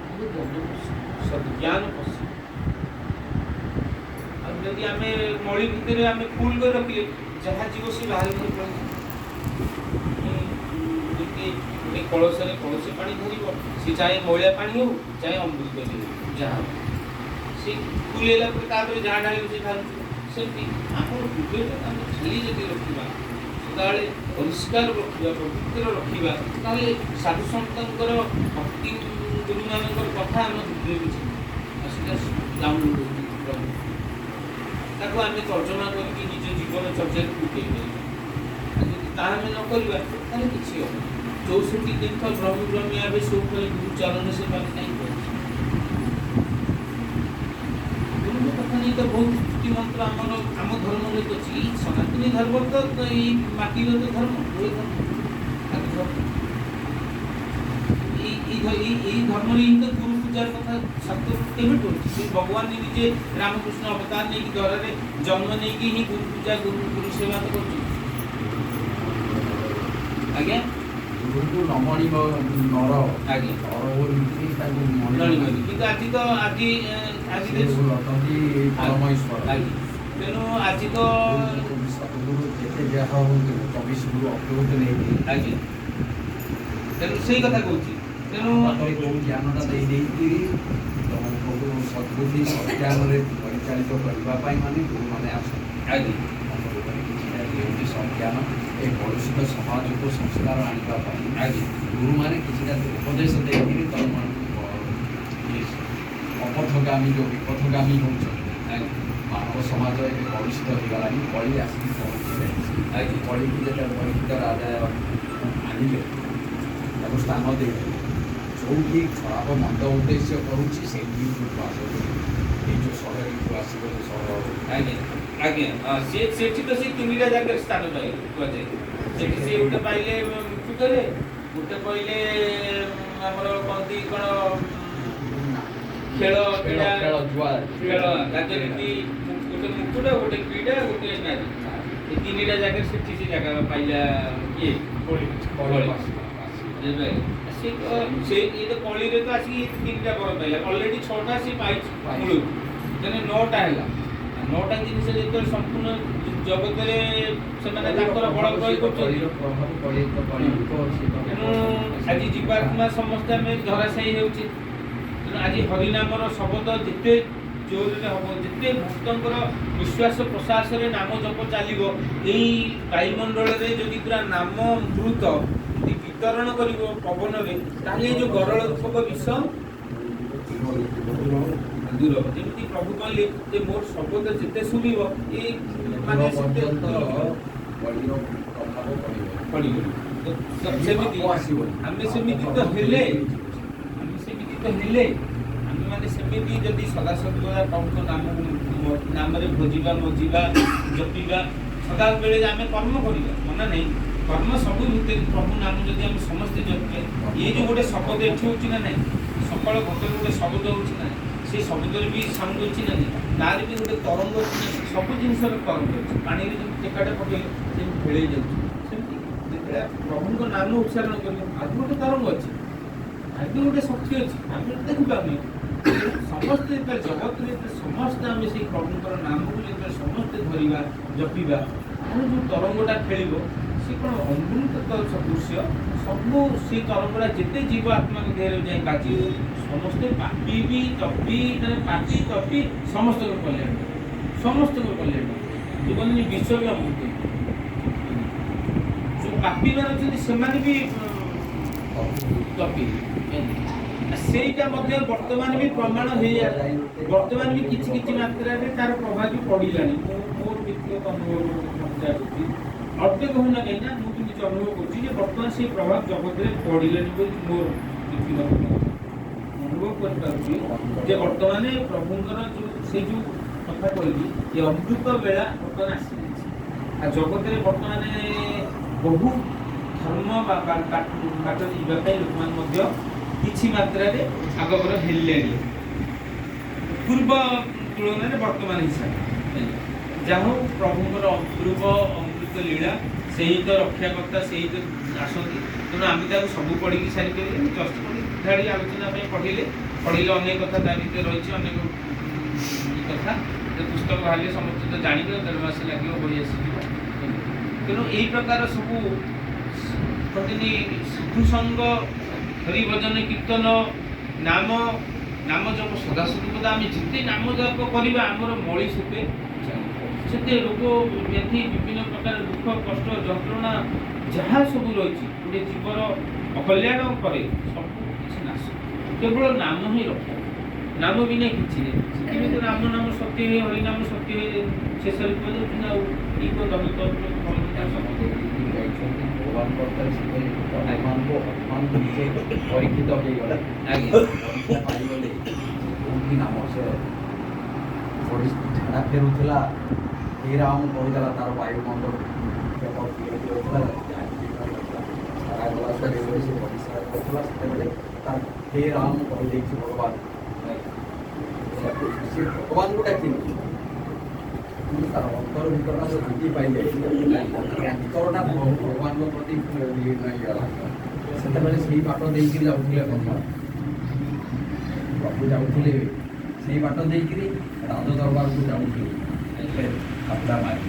ଆମ ଜ୍ଞାନ ପଶିବ, ସଦ୍ଜ୍ଞାନ ପଶିବ। ଆଉ ଯଦି ଆମେ ମଳି ଭିତରେ ଆମେ ଫୁଲ କରି ରଖିଲେ, ଯାହା ଯିବ ସେ ବାହାରି କରି ପଳେଇଯିବ। ଯେମିତି ଗୋଟେ କଳସରେ କଳସୀ ପାଣି ଧରିବ, ସେ ଚାହେ ମଇଳା ପାଣି ହଉ, ଚାହେ ଅମୃତ ହଉ, ଯାହା ହଉ, ସେ ଫୁଲ ହେଲା ପରେ ତାପରେ ଯାହା ଢାଳିବ ସେ ବାହାରୁଛି। ସେମିତି ଆମର ହୃଦୟଟାକୁ ଆମେ ଖାଲି ଯଦି ରଖିବା, ସଦାବେଳେ ପରିଷ୍କାର ରଖିବା, ପବିତ୍ର ରଖିବା, ତାହେଲେ ସାଧୁ ସନ୍ତଙ୍କର, ଭକ୍ତି ଗୁରୁମାନଙ୍କର କଥା ଆମ ହୃଦୟକୁ ଯିବ ଆଉ ସେଟା ଡାଉନଲୋଡ଼ ହେଉଛି ପ୍ରଭୁ। ତାକୁ ଆମେ ତର୍ଜମା କରିକି ନିଜ ଜୀବନ ଚର୍ଚ୍ଚାରେ ଫୁଟେଇ ପାରିବା। ଆଉ ଯଦି ତାହା ଆମେ ନ କରିବା, ତାହେଲେ କିଛି ହେବନି। 64 ତୀର୍ଥ ବ୍ରହ୍ମ ବ୍ରହ୍ମି ଆବେ ସବୁ ଫଳେ ଗୁରୁ ଚରଣ ସେ ପାଖେ କାହିଁ କରୁଛି? ଗୁରୁଙ୍କ କଥା ନେଇ ତ ବହୁତ ସ୍ତୁତି ମନ୍ତ୍ର ଆମର ଆମ ଧର୍ମରେ ତ ଅଛି। ଏଇ ସନାତନୀ ଧର୍ମ ତ ଏଇ ମାଟିର ତ ଧର୍ମ, ମୂଳ ଧର୍ମ, ଆଦି ଧର୍ମ। ଏଇ ଏଇ ଏଇ ଏଇ ଧର୍ମରେ ହିଁ ତ ଗୁରୁ ପୂଜାର କଥା ଶାସ୍ତ୍ର କେବେଠୁ ଅଛି। ସେ ଭଗବାନ ନିଜେ ରାମକୃଷ୍ଣ ଅବତାର ନେଇକି, ଧରାରେ ଜନ୍ମ ନେଇକି ହିଁ ଗୁରୁ ପୂଜା, ଗୁରୁ ସେବା ତ କରୁଛନ୍ତି ଆଜ୍ଞା। ଗୁରୁଙ୍କୁ ନମଣିବ ନର ନର ବୋଲିକି ତାକୁ ମଣିବନି। କିନ୍ତୁ ଆଜି ତ ଆଜି ଆଜି ସେ ଅଟନ୍ତି ପରମ ଈଶ୍ୱର। ଆଜ୍ଞା, ତେଣୁ ଆଜି ତ ସତଗୁରୁ ଯେତେ ଯାହା ହଉନ୍ତୁ, 24 ଗୁରୁ ଅକ୍ଷରକୁ ନେଇକି ଆଜ୍ଞା, ତେଣୁ ସେଇ କଥା କହୁଛି। ତେଣୁ ପାଖରେ ଯୋଉ ଜ୍ଞାନଟା ଦେଇ ଦେଇକିରି ତମକୁ ସଦ୍ବୁଦ୍ଧି ସଜ୍ଞାନରେ ପରିଚାଳିତ କରିବା ପାଇଁ ମାନେ ଗୁରୁମାନେ ଆସନ୍ତି। ଆମ ରୂପରେ କିଛିଟା ଦିଅନ୍ତି ସଜ୍ଞାନ। ଏ କଳୁଷିତ ସମାଜକୁ ସଂସ୍କାର ଆଣିବା ପାଇଁ ଗୁରୁମାନେ କିଛିଟା ଉପଦେଶ ଦେଇକିରି ତମମାନଙ୍କୁ ଅପଥଗାମୀ ଯୋଉ ବିପଥଗାମୀ ହେଉଛନ୍ତି, ମାନବ ସମାଜ ଏବେ କଳୁଷିତ ହେଇଗଲାଣି। କଳି ଆସିକି ପହଞ୍ଚିଲେ। କଳିକି ଯେତେବେଳେ ପରୀକ୍ଷିତ ରାଜା ଆଣିଲେ, ତାକୁ ସ୍ଥାନ ଦେଇଥିଲେ। ଯୋଉଠି ଖରାପ ମନ୍ଦ ଉଦ୍ଦେଶ୍ୟ କରୁଛି, ସେଇଠି ବାସ କରିବ। ଏଇ ଯୋଉ ଷଡ଼ ଋତୁ ଆସିବ, ଯୋଉ ଷଡ଼ ଆଜ୍ଞା ହଁ, ସିଏ ସେଠି ତ ସେ ତିନିଟା ଜାଗାରେ ସ୍ଥାନ ପାଇଲେ କୁହାଯାଏ। ସେଠି ସିଏ ଗୋଟେ ପାଇଲେ ମୁକୁଟରେ, ଗୋଟେ ପାଇଲେ ଆମର କହନ୍ତି କ'ଣ ଖେଳ ଖେଳ କ୍ରୀଡ଼ା ଖେଳ ଜୁଆ ଖେଳ ରାଜନୀତି, ଗୋଟେ ମୁକୁଟ, ଗୋଟେ କ୍ରୀଡ଼ା, ଗୋଟେ ନାରୀ, ଏ ତିନିଟା ଜାଗାରେ ସେଠି ସେ ଜାଗା ପାଇଲା କିଏ? କଳି। କଳି। ବୁଝିପାରିଲେ? ସେ ତ ସେ ଇଏ ତ କଳିରେ ତ ଆସିକି ଇଏ ତିନିଟା ବର ପାଇଲା, ଅଲରେଡି ଛଅଟା ସେ ପାଇଛି ମୂଳରୁ, ତେଣୁ ନଅଟା ହେଲା। ନଅଟା ଜିନିଷ ଯେତେବେଳେ ସମ୍ପୂର୍ଣ୍ଣ ଜଗତରେ ସେମାନେ ତାଙ୍କର ବଳ ପ୍ରୟୋଗ କରୁଛନ୍ତି। କଳିର ପ୍ରଭାବ, କଳି ତ କଳି ତ ସେ ତ ତେଣୁ ଆଜି ଜୀବାତ୍ମା ସମସ୍ତେ ଆମେ ଧରାଶାୟୀ ହେଉଛେ। ତେଣୁ ଆଜି ହରିନାମର ଶବ୍ଦ ଯେତେ ଜୋରରେ ହବ, ଯେତେ ଭକ୍ତଙ୍କର ବିଶ୍ୱାସ ପ୍ରଶ୍ୱାସରେ ନାମ ଜପ ଚାଲିବ, ଏଇ ବାୟୁମଣ୍ଡଳରେ ଯଦି ପୁରା ନାମ ଅମୃତ ଯଦି ବିତରଣ କରିବ ପବନରେ, ତାହେଲେ ଏଇ ଯୋଉ ଗରଳ ରୂପକ ବିଷ ଦୂର ହବ। ଯେମିତି ପ୍ରଭୁ କହିଲେ ଯେ ମୋର ଶବ୍ଦ ଯେତେ ଶୁଣିବ ଏଇ ମାନେ ସେତେ ପର୍ଯ୍ୟନ୍ତ କଳିର ପ୍ରଭାବ ପଡ଼ିବ। ପଡ଼ିବନି। ତ ସେମିତି ପାପ ଆସିବନି। ଆମେ ସେମିତି ତ ହେଲେ, ଆମେ ସେମିତି ତ ହେଲେ, ଆମେ ମାନେ ସେମିତି ଯଦି ସଦାସର୍ବଦା ପ୍ରଭୁଙ୍କ ନାମକୁ ନାମରେ ଭଜିବା, ମଜିବା, ଜପିବା ସଦାବେଳେ, ଆମେ କର୍ମ କରିବା ମନା ନାହିଁ, କର୍ମ ସବୁ ଭିତରେ ପ୍ରଭୁ ନାମ ଯଦି ଆମେ ସମସ୍ତେ ଜପିବା, ଇଏ ଯୋଉ ଗୋଟେ ଶବ୍ଦ ଏଠି ହେଉଛି ନା ନାହିଁ, ସକାଳ ଘଣ୍ଟାରେ ଗୋଟେ ଶବ୍ଦ ହେଉଛି ନା ନାହିଁ, ସେଇ ଶବ୍ଦରେ ବି ସାଉଣ୍ଡ ଅଛି ନା ନାହିଁ, ତାର ବି ଗୋଟେ ତରଙ୍ଗ ଅଛି ନା ନାହିଁ, ସବୁ ଜିନିଷର ତରଙ୍ଗ ଅଛି। ପାଣିରେ ଯେମିତି ଟେକାଟେ ପକେଇଲେ ସେମିତି ଖେଳେଇ ଯାଉଛି, ସେମିତି ଯେତେବେଳେ ପ୍ରଭୁଙ୍କ ନାମ ଉଚ୍ଚାରଣ କରିବ, ଆଉ ଗୋଟେ ତରଙ୍ଗ ଅଛି, ଆଉ ବି ଗୋଟେ ଶକ୍ତି ଅଛି, ଆମେ ଦେଖିପାରୁନି। ସମସ୍ତେ ଯେତେବେଳେ ଜଗତରେ ଯେତେବେଳେ ସମସ୍ତେ ଆମେ ସେଇ ପ୍ରଭୁଙ୍କର ନାମକୁ ଯେତେବେଳେ ସମସ୍ତେ ଧରିବା, ଜପିବା, ତାହେଲେ ଯୋଉ ତରଙ୍ଗଟା ଖେଳିବ ସେ କ'ଣ ଅମୃତ ତ ସଦୃଶ୍ୟ ସବୁ। ସେଇ ତରଙ୍ଗଟା ଯେତେ ଜୀବ ଆତ୍ମାଙ୍କ ଦେହରେ ଯାଇ ବାଜିବ, ସମସ୍ତେ ପାପି ବି ତପି, ମାନେ ପାପି ତପି ସମସ୍ତଙ୍କର କଲ୍ୟାଣ, ସମସ୍ତଙ୍କର କଲ୍ୟାଣ। ଯୋଉ କହନ୍ତିନି ବିଷ ବି ଅମୃତ, ଯୋଉ ପାପି ମାନେ ଅଛନ୍ତି ସେମାନେ ବି ତପି। ସେଇଟା ମଧ୍ୟ ବର୍ତ୍ତମାନ ବି ପ୍ରମାଣ ହେଇ, ବର୍ତ୍ତମାନ ବି କିଛି କିଛି ମାତ୍ରାରେ ତାର ପ୍ରଭାବ ବି ପଡ଼ିଲାଣି। ମୁଁ ମୋର ବ୍ୟକ୍ତିଗତ ଅନୁଭବ କରୁଛି, ଅଳ୍ପ କହୁନା କାହିଁକି ନା ମୁଁ ବି ନିଜେ ଅନୁଭବ କରୁଛି ଯେ ବର୍ତ୍ତମାନ ସେଇ ପ୍ରଭାବ ଜଗତରେ ପଡ଼ିଲାଣି ବୋଲି ମୋର ବ୍ୟକ୍ତିଗତ ଅନୁଭବ କରିପାରୁଛି ଯେ ବର୍ତ୍ତମାନ ପ୍ରଭୁଙ୍କର ଯୋଉ ସେଇ ଯୋଉ କଥା କହିଲି, ଏ ଅମୃତ ବେଳା ବର୍ତ୍ତମାନ ଆସିଯାଇଛି। ଆଉ ଜଗତରେ ବର୍ତ୍ତମାନ ବହୁ ଧର୍ମ ବାଟରେ ଯିବା ପାଇଁ ଲୋକମାନେ ମଧ୍ୟ କିଛି ମାତ୍ରାରେ ଆଗଭର ହେଲେଣି ପୂର୍ବ ତୁଳନାରେ ବର୍ତ୍ତମାନ ହିସାବରେ। ଯାହା ହଉ, ପ୍ରଭୁଙ୍କର ଅପୂର୍ବ ଅମୃତ ଲୀଳା, ସେଇ ତ ରକ୍ଷାକର୍ତ୍ତା, ସେଇ ତ ଆସନ୍ତି। ତେଣୁ ଆମେ ତାକୁ ସବୁ ପଢ଼ିକି ସାରିପାରିଲେ, ଜଷ୍ଟ ଗୋଟେ ଧାଡ଼ି ଆଲୋଚନା ପାଇଁ ପଢ଼ିଲେ ପଢ଼ିଲେ ଅନେକ କଥା ତା ଭିତରେ ରହିଛି, ଅନେକ କଥା। ପୁସ୍ତକ ବାହାରିଲେ ସମସ୍ତେ ତ ଜାଣିବେ, 1.5 ମାସ ଲାଗିବ, ବହି ଆସିଯିବ। ତେଣୁ ଏଇ ପ୍ରକାର ସବୁ ପ୍ରତିଦିନ ସାଧୁ ସଙ୍ଗ, ହରି ଭଜନ କୀର୍ତ୍ତନ, ନାମ ନାମ ଜପ ସଦାସର୍ବଦା ଆମେ ଯେତେ ନାମ ଜପ କରିବା, ଆମର ମଳି ସେତେ ଚାଲିବ, ସେତେ ରୋଗ ବ୍ୟାଧି ବିଭିନ୍ନ ପ୍ରକାର ଦୁଃଖ କଷ୍ଟ ଯନ୍ତ୍ରଣା ଯାହା ସବୁ ରହିଛି ଗୋଟେ ଜୀବର ଅକଲ୍ୟାଣ କରେ, ସବୁ କିଛି ନାଶ। କେବଳ ନାମ ହିଁ ରକ୍ଷା, ନାମ ବିନା କିଛି ନାହିଁ। ସେଥିପାଇଁ ତ ରାମ ନାମ ସତ୍ୟ ହେ, ହରି ନାମ ସତ୍ୟ ହେ ଶେଷରେ କୁହାଯାଉଛି। ଆଉ ଏଇ କଣ ସମସ୍ତେ ଯାଇଛନ୍ତି ଭଗବାନଙ୍କ ହନୁମାନଙ୍କୁ, ହନୁମାନଙ୍କୁ ନିଜେ ପରୀକ୍ଷିତ ହେଇଗଲେ, ପରୀକ୍ଷା ପାଇଗଲେ। କୋଉଠି ନାମ ସେ ଝାଡ଼ା ଫେରୁଥିଲା, ହେ ରାମ କହିଦେଲା, ତାର ବାୟୁମଣ୍ଡଳ ପେଟ ଯାଉଥିଲା, ଝାଡ଼ା ଗଲା ସରିଗଲେ, ସେ ପରିସ୍ରା କରୁଥିଲା, ସେତେବେଳେ ତାର ହେ ରାମ କହିଦେଇଛି ଭଗବାନ। ସେ ଭଗବାନଙ୍କୁ ଡାକିନି, କିନ୍ତୁ ତାର ଅନ୍ତର ଭିତରଟା ଶାନ୍ତି ପାଇଯାଇଛି, ଅନ୍ତରଟା ଭଗବାନଙ୍କ ପ୍ରତି ଲୀନ ହେଇଗଲା। ସେତେବେଳେ ସେଇ ବାଟ ଦେଇକିରି ଯାଉଥିଲେ ହନୁମାନ ପ୍ରଭୁ, ଯାଉଥିଲେ ସେଇ ବାଟ ଦେଇକିରି ରାଜ ଦରବାରକୁ ଯାଉଥିଲେ। ଥାପୁଡ଼ା ମାରି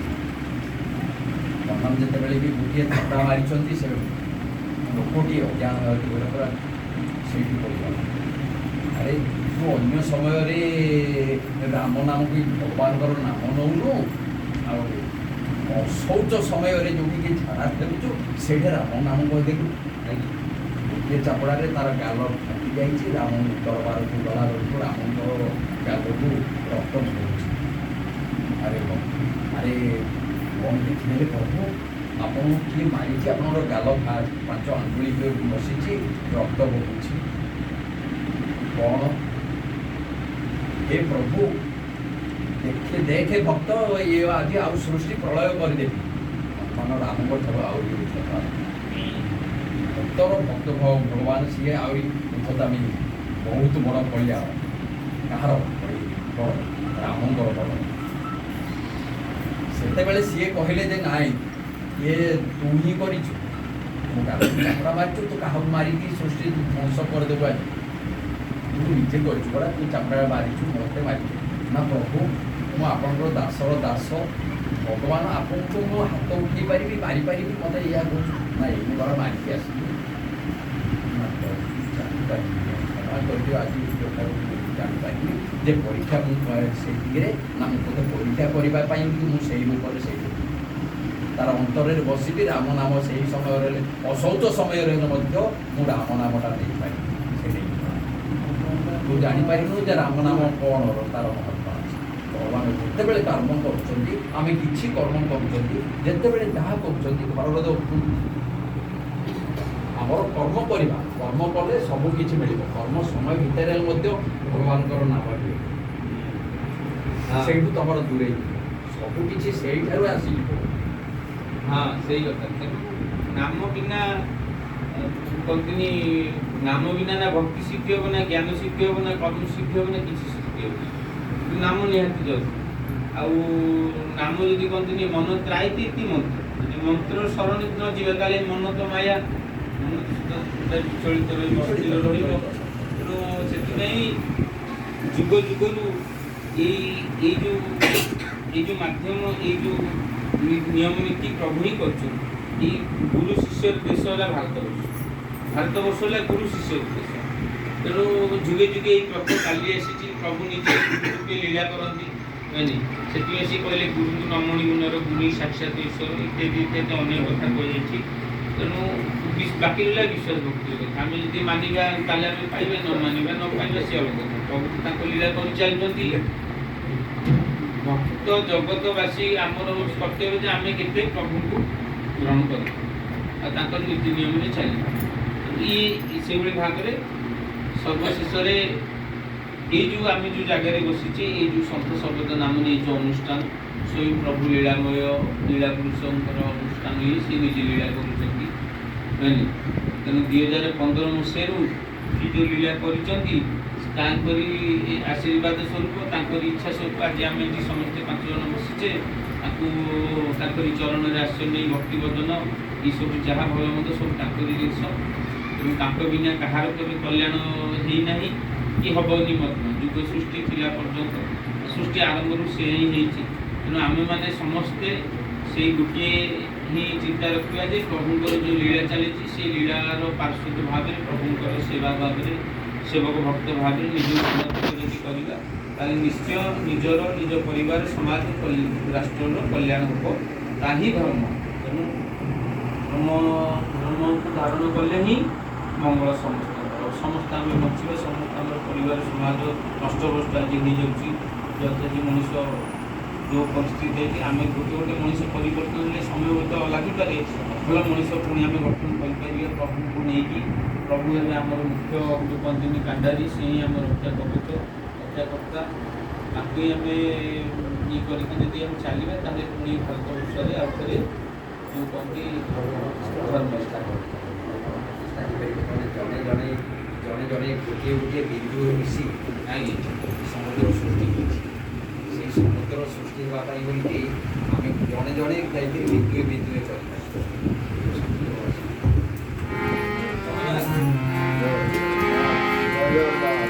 ହନୁମାନ ଯେତେବେଳେ ବି ଗୋଟିଏ ଥାପୁଡ଼ା ମାରିଛନ୍ତି, ସେ ଲୋକଟି ଅଜ୍ଞାନ ହେଇଗଲା ପୁରା, ସେଇଠି ପଡ଼ିଗଲା। ଆରେ, ତୁ ଅନ୍ୟ ସମୟରେ ରାମ ନାମକୁ, ଭଗବାନଙ୍କର ନାମ ନଉନୁ, ଆଉ ଅଶୌଚ ସମୟରେ ଯୋଉଠିକି ଝାଡ଼ା ଫେରୁଛୁ ସେଇଠି ରାମ ନାମ କହିଦେଲୁ। ଗୋଟିଏ ଚାପଡ଼ାରେ ତାର ଗାଲ ଫାଟି ଯାଇଛି। ରାମ ଦରବାରକୁ ଗଲା ବେଳକୁ ରାମଙ୍କର ଗାଲକୁ ରକ୍ତ ଝରୁଛି। ଆରେ ଆରେ, କ'ଣ ଦେଖିଦେଲେ ପ୍ରଭୁ, ଆପଣଙ୍କୁ କିଏ ମାରିଛି? ଆପଣଙ୍କର ଗାଲ 5 ଆଙ୍ଗୁଳି ବସିଛି, ରକ୍ତ ବହୁଛି କ'ଣ? ହେ ପ୍ରଭୁ, ଦେଖେ ଦେଖେ ଭକ୍ତ, ଇଏ ଆଜି ଆଉ ସୃଷ୍ଟି ପ୍ରଳୟ କରିଦେବି। ହନୁମାନ ରାମଙ୍କ ଠାରୁ ଆହୁରି ଉଚ୍ଚତା। ଭକ୍ତର ଭକ୍ତ ଭଗବାନ, ସିଏ ଆହୁରି ଉଚ୍ଚତାମୀ, ବହୁତ ବଡ଼ ବଳିଆ। କାହାର ବଡ଼? ରାମଙ୍କର ବଡ଼। ସେତେବେଳେ ସିଏ କହିଲେ ଯେ ନାଇଁ, ଇଏ ତୁ ହିଁ କରିଛୁ, ମୁଁ କାହାକୁ ଚାପୁଡ଼ା ମାରିଛୁ, ତୁ କାହାକୁ ମାରିକି ସୃଷ୍ଟି ଧ୍ୱଂସ କରିଦେବୁ ଆଜି? ତୁ ନିଜେ କରିଛୁ ପରା, ତୁ ଚାପୁଡ଼ା ମାରିଛୁ, ମୋତେ ମାରିଛୁ। ନା ପ୍ରଭୁ, ମୁଁ ଆପଣଙ୍କର ଦାସର ଦାସ ଭଗବାନ, ଆପଣଙ୍କୁ ମୁଁ ହାତ ଉଠେଇ ପାରିବି, ମାରିପାରିବି? ମୋତେ ଏଇଆ କହୁଛୁ ନା? ଏଇ ପରା ମାରିକି ଆସିଲି। ନା ପ୍ରଭୁ, ଜାଣିପାରିବି, କ୍ଷମା କରିଦିଅ, ଆଜି ମୁଁ ଜାଣିପାରିବି ଯେ ପରୀକ୍ଷା ମୁଁ ସେଇଥିରେ ନା ମୁଁ ତୋତେ ପରୀକ୍ଷା କରିବା ପାଇଁ ମୁଁ ସେଇ ରୂପରେ ସେଇ ତାର ଅନ୍ତରରେ ବସିବି ରାମ ନାମ। ସେଇ ସମୟରେ, ଅଶୌଚ ସମୟରେ ମଧ୍ୟ ମୁଁ ରାମ ନାମଟା ନେଇପାରିବି। ସେ ନେଇ ତୁ ଜାଣିପାରିନୁ ଯେ ରାମ ନାମ କ'ଣ, ତାର ମହତ୍ଵ ଅଛି। ଭଗବାନ ଯେତେବେଳେ କର୍ମ କରୁଛନ୍ତି, ଆମେ କିଛି କର୍ମ କରୁଛନ୍ତି, ଯେତେବେଳେ ଯାହା କରୁଛନ୍ତି, ଘରର ଯୋଉ ଆମର କର୍ମ କରିବା, କର୍ମ କଲେ ସବୁ କିଛି ମିଳିବ। କର୍ମ ସମୟ ଭିତରେ ମଧ୍ୟ ଭଗବାନଙ୍କର ନାମ ନିଅ, ସେଇଠୁ ତମର ଦୂରେଇ ଯିବ, ସବୁ କିଛି ସେଇଠାରୁ ଆସିଯିବ। ହଁ, ସେଇ କଥା। ତେଣୁ ନାମ ବିନା କହନ୍ତିନି, ନାମ ବିନା ନା ଭକ୍ତି ସିଦ୍ଧି ହେବ, ନା ଜ୍ଞାନ ସିଦ୍ଧି ହେବ, ନା କର୍ମ ସିଦ୍ଧି ହେବ, ନା କିଛି ସିଦ୍ଧି ହେବ। କିନ୍ତୁ ନାମ ନିହାତି ଜରୁରୀ। ଆଉ ନାମ ଯଦି କହନ୍ତିନି, ମନ ତ୍ରାଇତି ଇତି ମନ୍ତ୍ର, ଯଦି ମନ୍ତ୍ର ଶରଣ ନ ଯିବେ, ତାହେଲେ ମନ ତ ମାୟା, ମନ ତ ସଦା ବିଚଳିତ ରହିବ, ଅସ୍ଥିର ରହିବ। ତେଣୁ ସେଥିପାଇଁ ଯୁଗ ଯୁଗରୁ ଏଇ ଯୋଉ ମାଧ୍ୟମ, ଏଇ ଯୋଉ ନିୟମ ନୀତି ପ୍ରଭୁ ହିଁ କରିଛନ୍ତି। ଏଇ ଗୁରୁ ଶିଷ୍ୟର ଦେଶ ହେଲା ଭାରତବର୍ଷ। ଭାରତବର୍ଷ ହେଲା ଗୁରୁ ଶିଷ୍ୟର ଦେଶ। ତେଣୁ ଯୁଗେ ଯୁଗେ ଏଇ ପ୍ରଥା ଚାଲି ଆସିଛି। ପ୍ରଭୁ ନିଜେ ଗୁରୁ ରୂପେ ଲୀଳା କରନ୍ତି ନାଇଁ? ସେଥିପାଇଁ ସେ କହିଲେ, ଗୁରୁଙ୍କୁ ନମଣି ଗୁଣର ଗୁରୁ ହିଁ ସାକ୍ଷାତ ଈଶ୍ୱର, ଇତ୍ୟାଦି ଇତ୍ୟାଦି ଅନେକ କଥା କୁହାଯାଇଛି। ତେଣୁ ବାକି ରହିଲା ବିଶ୍ୱାସ ଭକ୍ତିର କଥା। ଆମେ ଯଦି ମାନିବା ତାହେଲେ ଆମେ ପାଇବା, ନ ମାନିବା ନ ପାଇବା, ସେ ଅଲଗା କଥା। ପ୍ରଭୁ ତ ତାଙ୍କ ଲୀଳା କରି ଚାଲିଛନ୍ତି। ଭକ୍ତ ଜଗତବାସୀ, ଆମର ହେଉଛି କର୍ତ୍ତବ୍ୟ ଯେ ଆମେ କେତେ ପ୍ରଭୁଙ୍କୁ ଗ୍ରହଣ କରିବା ଆଉ ତାଙ୍କର ନୀତି ନିୟମରେ ଚାଲିବା। ଇଏ ସେଇଭଳି ଭାବରେ ସର୍ବଶେଷରେ ଏଇ ଯେଉଁ ଆମେ ଯେଉଁ ଜାଗାରେ ବସିଛେ, ଏଇ ଯେଉଁ ସନ୍ଥ ଶବ୍ଦ ନାମ ନେଇ ଯେଉଁ ଅନୁଷ୍ଠାନ, ସ୍ୱୟଂ ପ୍ରଭୁ ଲୀଳାମୟ ଲୀଳା ପୁରୁଷଙ୍କର ଅନୁଷ୍ଠାନ ଇଏ, ସେ ନିଜେ ଲୀଳା କରୁଛନ୍ତି, ବୁଝିଲେ? ତେଣୁ 2015 ମସିହାରୁ ସେ ଯେଉଁ ଲୀଳା କରିଛନ୍ତି, ତାଙ୍କରି ଆଶୀର୍ବାଦ ସ୍ୱରୂପ, ତାଙ୍କରି ଇଚ୍ଛା ସ୍ୱରୂପ ଆଜି ଆମେ ଏଠି ସମସ୍ତେ 5 ଜଣ ବସିଛେ। ତାଙ୍କୁ ତାଙ୍କରି ଚରଣରେ ଆଶ୍ରୟ ନେଇ ଭକ୍ତି ଭଜନ ଏସବୁ ଯାହା ଭଲ ମନ୍ଦ ସବୁ ତାଙ୍କରି ଜିନିଷ। ତେଣୁ ତାଙ୍କ ବିନା କାହାର କେବେ କଲ୍ୟାଣ ହେଇନାହିଁ କି ହେବନି ମଧ୍ୟ। ଯୁଗ ସୃଷ୍ଟି ଥିଲା ପର୍ଯ୍ୟନ୍ତ, ସୃଷ୍ଟି ଆରମ୍ଭରୁ ସେ ହିଁ ହେଇଛି। ତେଣୁ ଆମେମାନେ ସମସ୍ତେ ସେଇ ଗୋଟିଏ ହିଁ ଚିନ୍ତା ରଖିବା ଯେ ପ୍ରଭୁଙ୍କର ଯେଉଁ ଲୀଳା ଚାଲିଛି, ସେଇ ଲୀଳାର ପାର୍ଶ୍ୱଦ ଭାବରେ, ପ୍ରଭୁଙ୍କର ସେବା ଭାବରେ, ସେବକ ଭକ୍ତ ଭାବରେ ନିଜକୁ ସମର୍ପିତ ଯଦି କରିବା, ତାହେଲେ ନିଶ୍ଚୟ ନିଜର, ନିଜ ପରିବାର, ସମାଜ, ରାଷ୍ଟ୍ରର କଲ୍ୟାଣ ହେବ। ତା ହିଁ ଧର୍ମ। ତେଣୁ ଧର୍ମକୁ ଧାରଣ କଲେ ହିଁ ମଙ୍ଗଳ ସମସ୍ତଙ୍କର। ସମସ୍ତେ ଆମେ ବଞ୍ଚିବା, ସମସ୍ତେ ଆମର ପରିବାର, ସମାଜ ନଷ୍ଟଭ୍ରଷ୍ଟ ଆଜି ହେଇଯାଉଛି। ଯଦି ଆଜି ମଣିଷ ଯେଉଁ ପରିସ୍ଥିତି ହେଇଛି, ଆମେ ଗୋଟେ ଗୋଟେ ମଣିଷ ପରିବର୍ତ୍ତନ ହେଲେ ସମୟ ହୁଏତ ଲାଗିପାରେ, ଭଲ ମଣିଷ ପୁଣି ଆମେ ଗଠନ କରିପାରିବା ପ୍ରଭୁଙ୍କୁ ନେଇକି। ପ୍ରଭୁ ହେଲେ ଆମର ମୁଖ୍ୟ ଯେଉଁ କହନ୍ତିନି କାଣ୍ଡାରୀ, ସେ ହିଁ ଆମ ରକ୍ଷା କବଚ, ରକ୍ଷାକର୍ତ୍ତା। ତାଙ୍କୁ ହିଁ ଆମେ ଇଏ କରିକି ଯଦି ଆମେ ଚାଲିବା, ତାହେଲେ ପୁଣି ଭାରତବର୍ଷରେ ଆଉ ଥରେ ଯେଉଁ କହନ୍ତି ଧର୍ମ ଧର୍ମ ପ୍ରତିଷ୍ଠା କରିପାରିବ। ଧର୍ମ ପ୍ରତିଷ୍ଠା ହେଇପାରିବ। ଜଣେ ଜଣେ ଜଣେ ଜଣେ ଗୋଟିଏ ଗୋଟିଏ ବିନ୍ଦୁ ମିଶି ସମୁଦ୍ର ସୃଷ୍ଟି ହେଇଛି। ସେଇ ସମୁଦ୍ର ସୃଷ୍ଟି ହେବା ପାଇଁ ବୋଲିକି ଆମେ ଜଣେ ଜଣେ ଯାଇକରି ବିନ୍ଦୁଏ ବିନ୍ଦୁଏ କରିପାରିବା ସମୁଦ୍ର ଅଛି। Jagannath, Jagannath.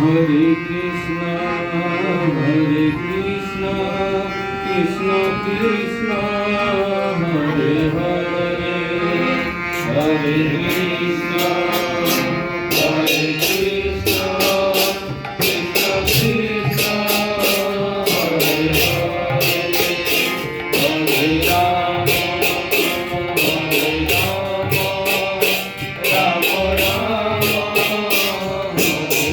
Hare Krishna, Hare Krishna, Krishna Krishna, Hare Hare, Hare Krishna, Hare Krishna, Krishna Krishna, Hare Hare, Hare Rama, Hare Rama, Rama Rama, Hare Hare.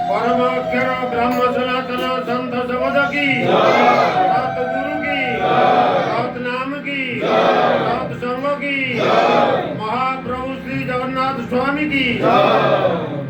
परम अक्षर ब्रह्म सनातन संत शब्द की, सतगुरु की, सतनाम की, सत्संग की, महाप्रभु श्री जगन्नाथ स्वामी की।